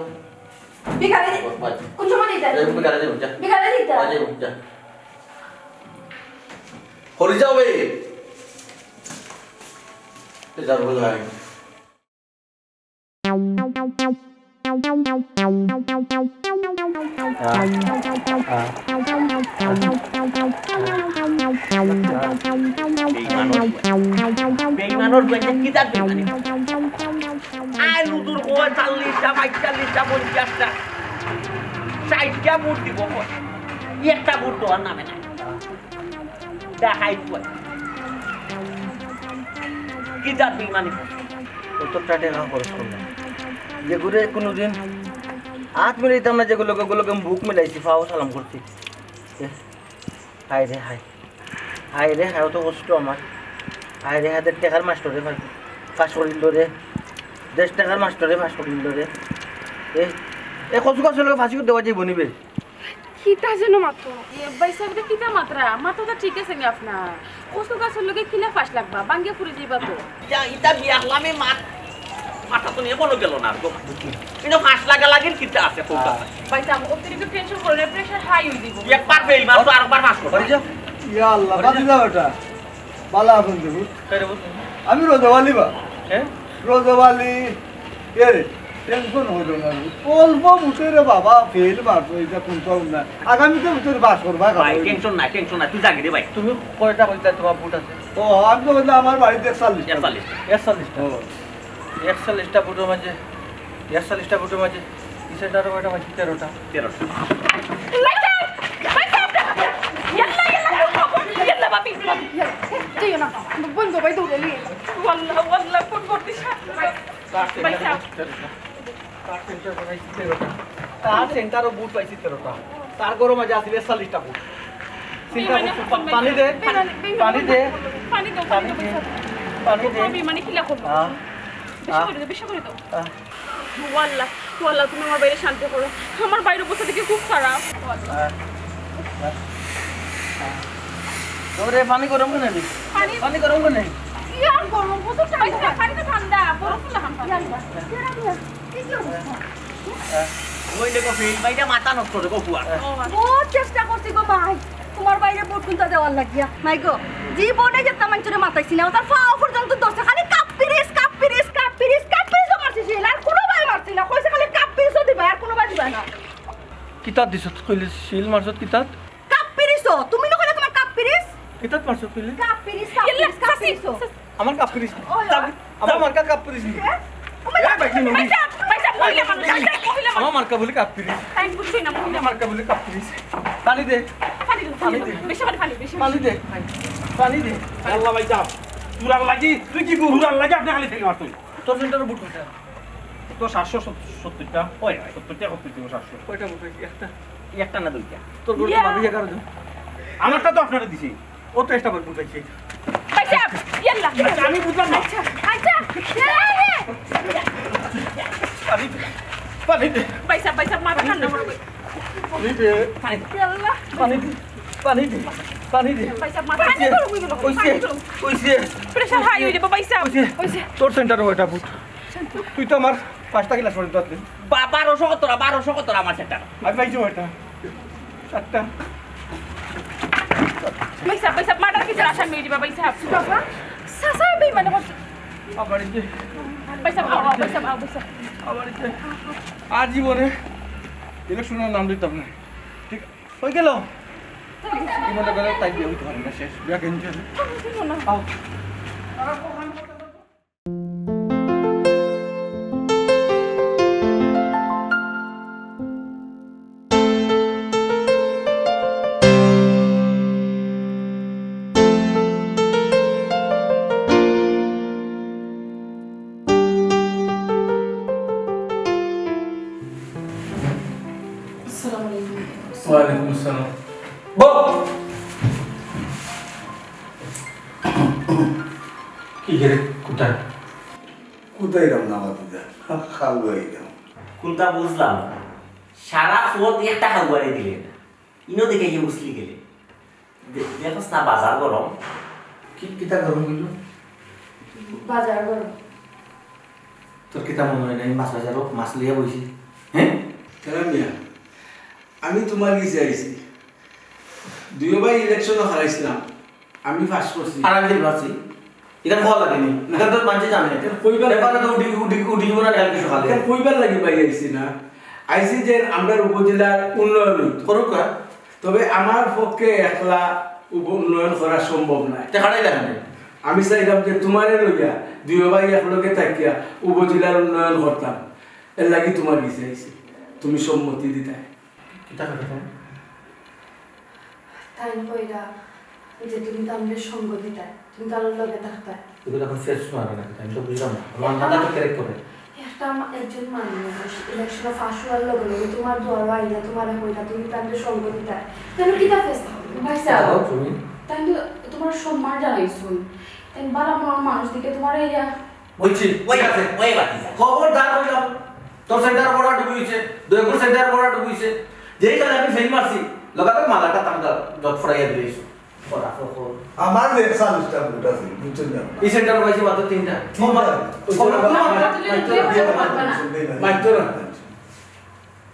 বিকালে দি-, ভাই। কোন সময় দিতা? এই বিকালে দিব, যা। বিকালে দিতা? আজ দিব, যা। হরি যাও বে। এ যার বলে আয়। বেইমানর, বেইমানর বেইমানি কিতা বেইমানি? আয় লুদুর কয় চল্লিশটা, পঁয়তাল্লিশটা, পঞ্চাশটা, ষাইটটা ভোট দিব কয়। একটা ভোট দেওয়ার নামে নাই। দেখাই তুই। কিতা বেইমানি? কতটা টেকা খরচ করলাম। যেগুরে কোনোদিন হাত মিলাইতাম না, যেগুলোকে, ওগুলোকে বুক মিলাইছি, পাও সালাম করছি। এ, হায় রে হায়। হায় রে হায়, অত কষ্ট আমার। হায় রে হায়, দেড় টেকার মাস্টরে পাস করিল রে। দেড় টেকার মাস্টরে পাস করিল রে। এ, এ কচু গাছর লগে ফাঁসি দেওয়া যাইব নিবে। কিতা যেন মাতো? এ, ভাই সাহেব, এটা কিতা মাতরা? মাথাটা ঠিক আছে নি আপনার? কচু গাছর লগে কিলা ফাঁস লাগবা? ভাঙ্গিয়া পড়ি যাইবা তো। ইটা, ইটা বিয়া হলামে মাত, মাথা তো নিয়ে বলো গেল না আর গো। কিন্তু ফাঁস লাগা লাগির কিতা আছে, কোনটা? ভাই সাহেব, অতিরিক্ত টেনশন করলে প্রেশার হাই হয়ে দিব। একবার বেইমান তো আরেকবার ফাঁস করবে। বাড়ি যাও। ইয়া আল্লাহ, বাড়ি বাদ যাও। দিলাম এটা। বালা আছেন দেখুন। কে রে বল? আমি রোজাওয়ালি বা। হ্যাঁ? রোজাওয়ালি। এ রে, টেনশন হইল না রে। অল্প ভোটে রে বাবা, ফেল মারছো, এটা কোনটাও না। আগামীতে ভোটে পাস করবা, ভাই, খাবো। টেনশন নাই, টেনশন নাই, তুই জাগি রে ভাই। তুমি কয়টা কইতা তোমার ভোট আছে? ও, আমি তো বললাম আমার বাড়িতে একচল্লিশটা। একচল্লিশটা। একচল্লিশটা। ও। একচল্লিশটা ভোটর মাঝে, একচল্লিশটা ভোটর মাঝে, কিসের তেরোটা, কয়টা পাইছি? তেরোটা। তেরোটা। ভাই সাহেব! ভাই সাহেব! ইয়াল্লা, ইয়াল্লা, ইয়াল্লা, ভাবি, ভাবি, ইয়াল্লা। এই, যাইও না। বন্ধু ভাই দৌড়ে নিয়ে। ওয়াল্লা, ওয়াল্লা, কোন ভর্তি সাথে? তার ভাই সাহেব। সেন্টার, তার সেন্টার পাইছি তেরোটা। তার সেন্টারও ভোট পাইছি তেরোটা। তার ঘরর মাঝে আছিল একচল্লিশটা ভোট। চিন্তা বেইমানি করছো, করছো, পানি দে, বেইমানি, বেইমানি পানি দে, পানি দাও, পানি পানি দাও, দে, ভাই সাহেব। পানি দে। বেইমানি কিলা করবো? আহ, বেশি আহ, করে দাও, বেশি করে দাও। আহ। ওয়াল্লা, ওয়াল্লা, তুমি আমার বাইরে শান্তি করো। আমার বাইরে অবস্থা দেখি খুব খারাপ। ওয়াল্লা। আহ, আহ, আহ। তোরে পানি গরম করে নি? পানি পানি গরম করে নি? কি আর গরম, কত ঠান্ডা। পানি তো ঠান্ডা, বরফ লাগাম পানি। ইয়াল্লা, ইয়াল্লা, ইয়াল্লা। এই কি অবস্থা? আহ। ওই দেখো, ফিল ভাইটা মাথা নষ্ট করে, গো, ফুয়া। আহ। ও, আচ্ছা। বহুত চেষ্টা করছি গো ভাই। তোমার বাইরে ভোট কুনটা দেওয়ার লাগিয়া। মাই গো, জীবনে যেতা মানষরে মাতাইছি না, ওটার ফাও পর্যন্ত ধরছে, খালি কাপ পিরিস, কাপ পিরিস, কাপ পিরিস, কাপ পিরিসও মারছি সে, আর কোনো ভাই মারছি না, কইছে খালি কাপ পিরিসও দিবা, আর কোনো ভাই দিবা না। কিতাত দিছত কইলে, সিল মারছত কিতাত? কাপ পিরিসও, তুমি না কইলে তোমার কাপ পিরিস? কিতাত মারছত কইলে? কাপ পিরিস, কাপ ইল্লা, পিরিস, কাপ চাচি, পিরিসও। চাচি। আমার কাপ ফিরিস। ওই, ওই। আমার মার্কা কাপ ফিরিস নি। হ্যাঁ? ও মাই এ, ভাই, কি মরিস? ভাই সাহেব, ভাই সাহেব, মহিলা মানুষ, ভাই সাহেব, মহিলা মানুষ। আমার মার্কা বলে কাপ ফিরিস। তাই বুঝছি না, মহিলা আমার মার্কা বলে কাপ ফিরিস। পানি দে। পানি দে, পানি দে। বেশি পানি, পানি, বেশি পানি। পানি দে। পানি দে। আল্লাহ ভাই সাহেব, তোরার লাগি, তুই কি গরুরার লাগি আপনি খালি থেকে মারতো? তোর সেন্টারে বুট কয়টা? তো সাতশো সত্তরটা। ওই, ওই, সত্তরটা, সত্তরটা, সাতশো। কয়টা বুট হয়েছে? একটা। এই একটা না দুইটা? তোর গরু তো ইয়া। ভাবি এগারো জন। আমারটা তো আপনারে দিছি। ও তো একটা বার বুট হয়েছে। ভাই সাহেব, ইয়াল্লা। আচ্ছা, আমি বুঝলাম না। আচ্ছা, আচ্ছা। পানি দে, পানি দে। ভাই সাহেব, ভাই সাহেব, মাথা ঠান্ডা করো। পানি দে। ইয়াল্লা। পানি দে, পানি দে, পানি দে। ভাই সাহেব, মাথা ঠান্ডা করো, বুঝলো? ওই যে, পানি করো। ওই যে। প্রেশার হাই হয়ে যাবে, ভাই সাহেব। ওই যে। ওই যে। তোর সেন্টারে ওইটা বুট। তুই তো আমার পাঁচটা ক্লাস পড়ে তো। বা-, বারোশো কত রা-, বারোশো কত রা আমার সেটা। আমি পাইছি ওইটা। চারটা। ভাই সাহেব, ভাই সাহেব, মার্ডার কেসের আসামি হয়ে যাবে, ভাই সাহেব। বাবা, চাচা বেইমানি করছে। আবার এই যে। ভাই সাহেব, আও, আও, ভাই সাহেব, আও, ভাই সাহেব। আবার এই যে। আর জীবনে ইলেকশনের নাম দিতাম না। ঠিক হয়ে গেল। জীবনে করে তাই বিয়ে হইতে পারে না, শেষ। বিয়া কেন ছিল? আও। আসসালামু আলাইকুম। ওয়ালাইকুম আসসালাম। বল। কি রে, কোথায়? কোথায় এলাম না, বাতিজা? খাওয়াই এলাম। কোনটা বুঝলাম না? সারা পথ একটা খাওয়ারে দিলে না। ইনো দেখে গিয়ে উসলি গেলে। দে-, দেখোস না বাজার গরম? কি, কিতা গরম হইল? বাজার গরম। তোর কিতা মনে হয় না, আমি মাছ বাজারও মাছ লইয়া বইছি? হ্যাঁ? কেন মিয়া? আমি তোমার গেছে আইছি। দুইও ভাই ইলেকশনও হারাইছিলাম, আমি পাস করছি। আর আমি ফেল মারছি। এটা কওয়া লাগেনি। না। এটা তো মানছে জানে। এটা কইবার পেপারে তো উঠি, উঠি, উঠি দিব না কালকে সকালে। এটা কইবার লাগি ভাই আইছি না। আইছি যে আমরার উপজেলার উন্নয়ন হইতো। করুক না। তবে আমার পক্ষে একলা উপ-, উন্নয়ন করা সম্ভব নয়। তে খাটাই লাগেনি। আমি চাইলাম যে তোমারে লইয়া দুইও ভাই একলগে থাকিয়া উপজেলার উন্নয়ন করতাম। এর লাগি তোমার গেছে আইছি। তুমি সম্মতি দিতায়। কিতা কথা তুমি? তাই কইরা যে তুমি তো আমাদের সঙ্গ দিতায়, তুমি তো আমার লগে থাকতায়। এগুলো এখন ফেস মারো না, আমি তো বুঝলাম না। আমার মাথা তো ক্র্যাক করে। একটা মা-, একজন মানুষ ইলেকশনে পাস হওয়ার লগে লগে তোমার দুয়ারো আইলা, তোমারে কইলা, তুমি তো আমাদের সঙ্গ দিতায়। তাহলে কিতা ফেস থাকবে? ভাই সাহেব, যাও তুমি। তাই তো তোমার সম্মান জানাইছুন। তাই বালা মন মানুষ দিকে তোমার এই যা বুঝছি, ওই ঠিক আছে। ওই বাতি যা। খবরদার কইলাম, তোর সেন্টার পড়া ডুবি হইছে, দয়াপুর সেন্টার পড়া ডুবি হইছে। যেই কালে আমি ফেল মারছি, লগাতার মালাটা তামগা জট ফড়াইয়া দিলে হইছে। পড়া, খবর। আমার যে চালিশটা ভোট আছে, বুঝছেন না? এই সেন্টার পাইছি মাত্র তিনটা। তিনটা। ও, মা-, ওই ও, মা-, সেন্টার ও, মা-, মাত্র তিনটা। মাত্র না।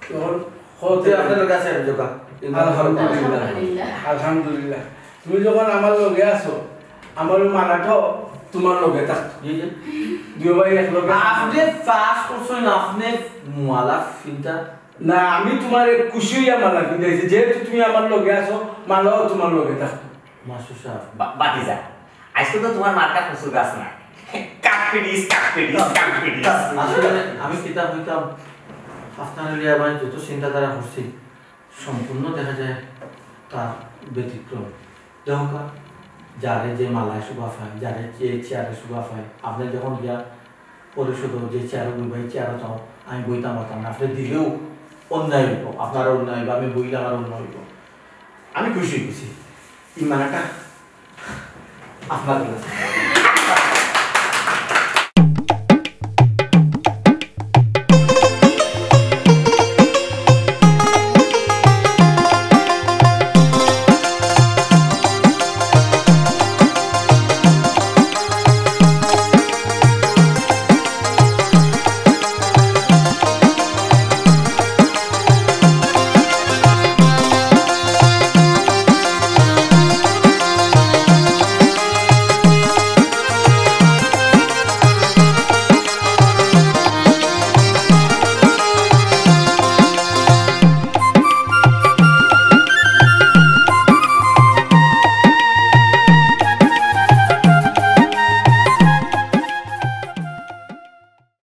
তখন হতে আপনার কাছে আমি যোগা। আলহামদুলিল্লাহ। আলহামদুলিল্লাহ। আলহামদুলিল্লাহ। তুমি যখন আমার লগে আছো, আমার ওই মালাটাও তোমার লগে থাকতো। জি, জি। দুই ভাই এক লগে। আপনি পাস করছেন, আপনি মালা ফিনটা। না, আমি তোমার খুশি হইয়া মালা ফিনাইছি, যেহেতু তুমি আমার লগে আছো, মালাও তোমার লগে থাকতো। মাস্টার সাহেব। বা-, বাতিজা, আজকে তো তোমার মার্কা কচু গাছ না। কাকপিডিস, কাকপিডিস, কাকপিডিস। আসলে আমি কিতা হইতাম, আপনার লিয়া ভাই যত চিন্তাধারা করছি, সম্পূর্ণ দেখা যায় তার ব্যতিক্রম। দেখো কা, যারে যে মালায় শোভা পায়, যারে যে চেয়ারে শোভা পায়, আপনি যখন গিয়া পরিষদও যে চেয়ারে বইবা, এই চেয়ারে তো আমি বইতাম পারতাম না। আপনি দিলেও অন্যায় হইব, আপনারও অন্যায় হইব, আমি বইলে আমার অন্যায় হইব। আমি খুশি হয়ে গেছি। এই মালাটা আপনার কাছে।